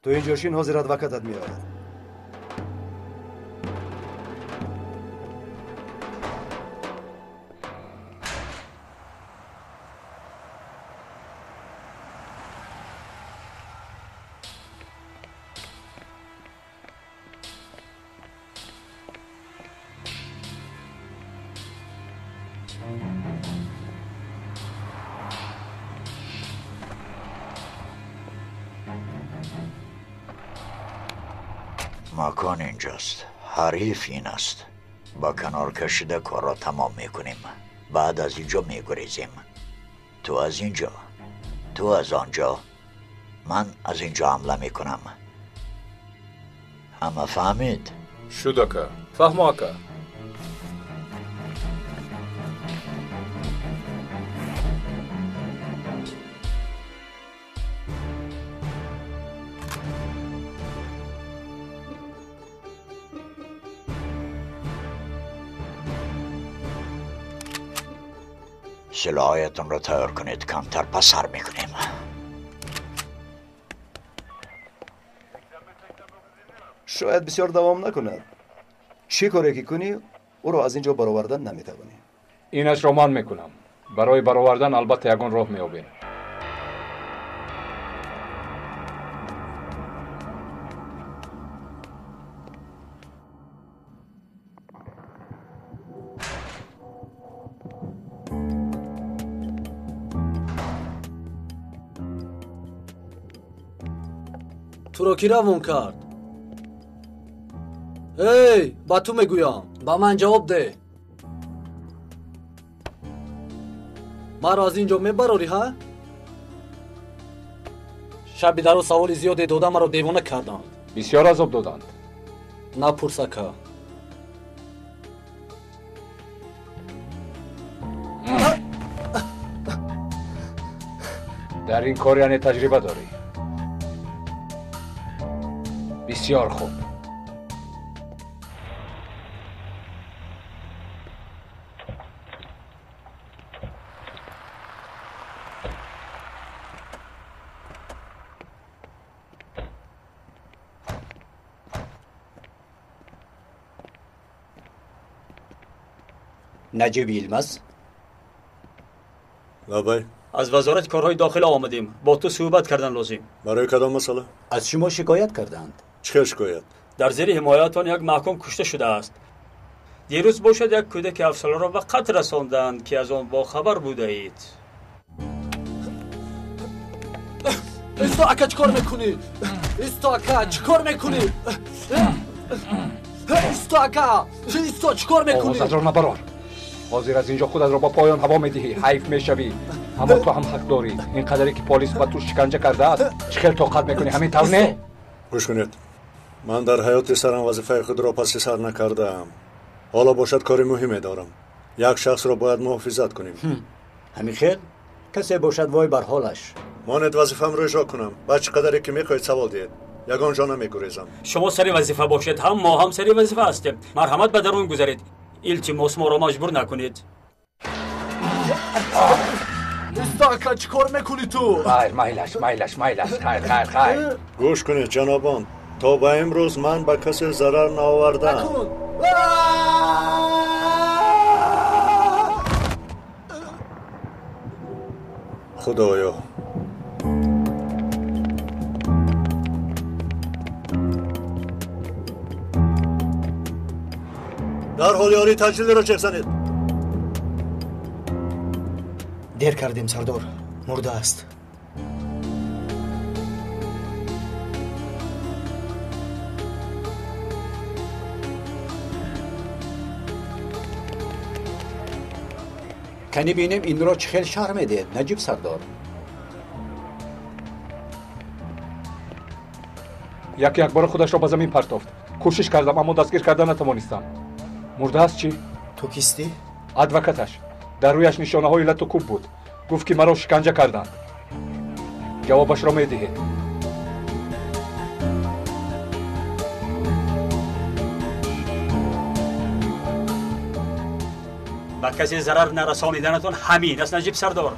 Ту инҷо шин, ҳозир адвокатат меояд. مکان اینجاست. حریف این است. با کنار کشیده کار را تمام میکنیم. بعد از اینجا میگریزیم. تو از اینجا، تو از آنجا، من از اینجا حمله میکنم. Ҳама фаҳмид? Шуд, ака. Фаҳмо, ака. سلاحایتان را تیار کنید، کمتر پسر میکنیم. شاید بسیار دوام نکند. چه کاری که کنی او را از اینجا برآوردن نمیتوانی. اینش را من میکنم. برای برآوردن البته یگان راه میابیم. تو را کی روان کرد؟ ای، با تو میگویم، با من جواب ده. مرا از اینجا میبراری ها؟ شب در سوال زیادی داده مرا دیوانه کردند. بسیار عذاب دادند. نپرس اکا. در این کار یعنی تجربه داری. بسیار خوب. نجیب یلمز. لبای. از وزارت کارهای داخل آمدیم. با تو صحبت کردن لازم. برای کدام مسئله؟ از شما شکایت کردند. چه شکایت؟ در زیر حمایتان یک محکوم کشته شده است. دیروز باشد یک کودک 7 ساله را به قتل رساندند که از آن با خبر بوده اید. ایستا اکا چیکار میکنی؟ ایستا اکا چیکار میکنی؟ ایستا اکا، ایستا چیکار میکنی؟ آوازت را نبرار. حاضر از اینجا خودت را با پایان هوا میدهی. حیف میشوی. اما تو هم حق داری. این قدری که پلیس با تو شکنجه کرده است چه خیلی طاقت میکنی، همین طور نه؟ گوش کنید، من در حیات سرم وظیفه خود را پس سر نکردم. حالا باشد کار مهمی دارم. یک شخص را باید محافظت کنیم. همین خیل؟ کسی باشد وای بر حالش. مانید وظیفه‌ام را اجرا کنم. با چه قدری که میخواهید سوال دهید. یگان جا نمیگریزم. شما سر وظیفه باشید، هم ما هم سر وظیفه هستیم. مرحمت به درون گذارید. التماس ما را مجبور نکنید. ایستا اکا چیکار میکنی تو؟ خیر میلش میلش میلش. خیر خیر خیر. گوش کنید جنابان، تا به امروز من به کسی ضرر نآوردم. خدایا در حال یاری تجلیل را چک زنید. دیر کردیم سردار، مرده است. کنی بینیم این را چه خیلی شهر میدهد نجیب سردار. یکی یک بار خودش را به زمین پرتافت. کوشش کردم اما دستگیر کردن نتوانستم. مرده است چی؟ تو کیستی؟ ادوکتش. در رویش نشانه های لط و کوب بود. گفت که مرا شکنجه کردند. جوابش را میدهید. به کسی ضرر نرسانیدنتون همین است نجیب سردار.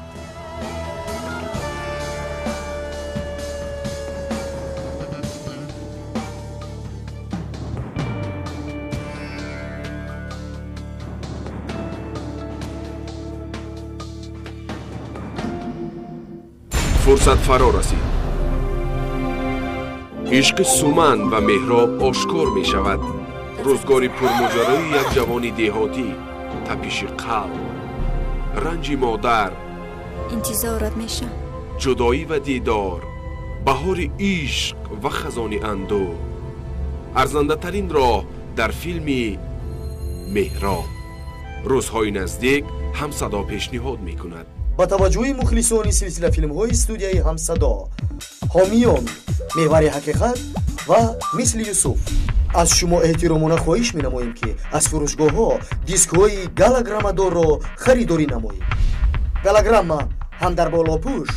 فرصت فرا رسید. عشق سومن و مهراب آشکار می شود. روزگار پرماجرای یک جوان دهاتی، تپش قلب، رنج مادر، انتظارت میشم، جدایی و دیدار، بهار عشق و خزان اندوه. ارزنده ترین راه در فیلم مهراب. روزهای نزدیک همصدا پیشنهاد می کند. با توجه مخلصان سلسله فیلم های استودیوی همصدا، حامیان محور حقیقت Ва мисли Юсуф аз шумо эҳтиромона хоҳиш менамоем, ки аз фурӯшгоҳҳо дискҳои голограммадорро харидорӣ намоед. Голограмма ҳам дар болопӯш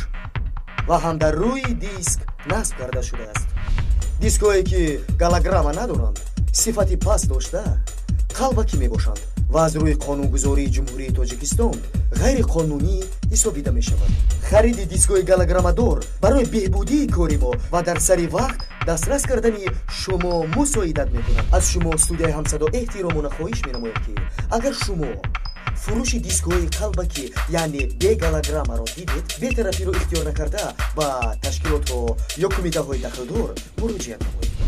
ва ҳам дар рӯи диск насб карда шудааст. Дискҳое ки голограмма надоранд, сифати паст дошта, қалбакӣ мебошанд ва аз рӯи қонунгузории Ҷумҳурии Тоҷикистон ғайриқонунӣ ҳисобида мешавад. Хариди дискҳои голограммадор барои беҳбудии кори мо ва дар сари вақт дастрас кардани шумо мусоидат мекунад. Аз шумо студияи Ҳамсадо эҳтиромона хоҳиш менамояд, ки агар шумо фурӯши дискҳои қалбакӣ, яъне беголограммаро дидед, бетарафиро ихтиёр накарда, ба ташкилотҳо ё кумитаҳои дахлдор муроҷиат намоед.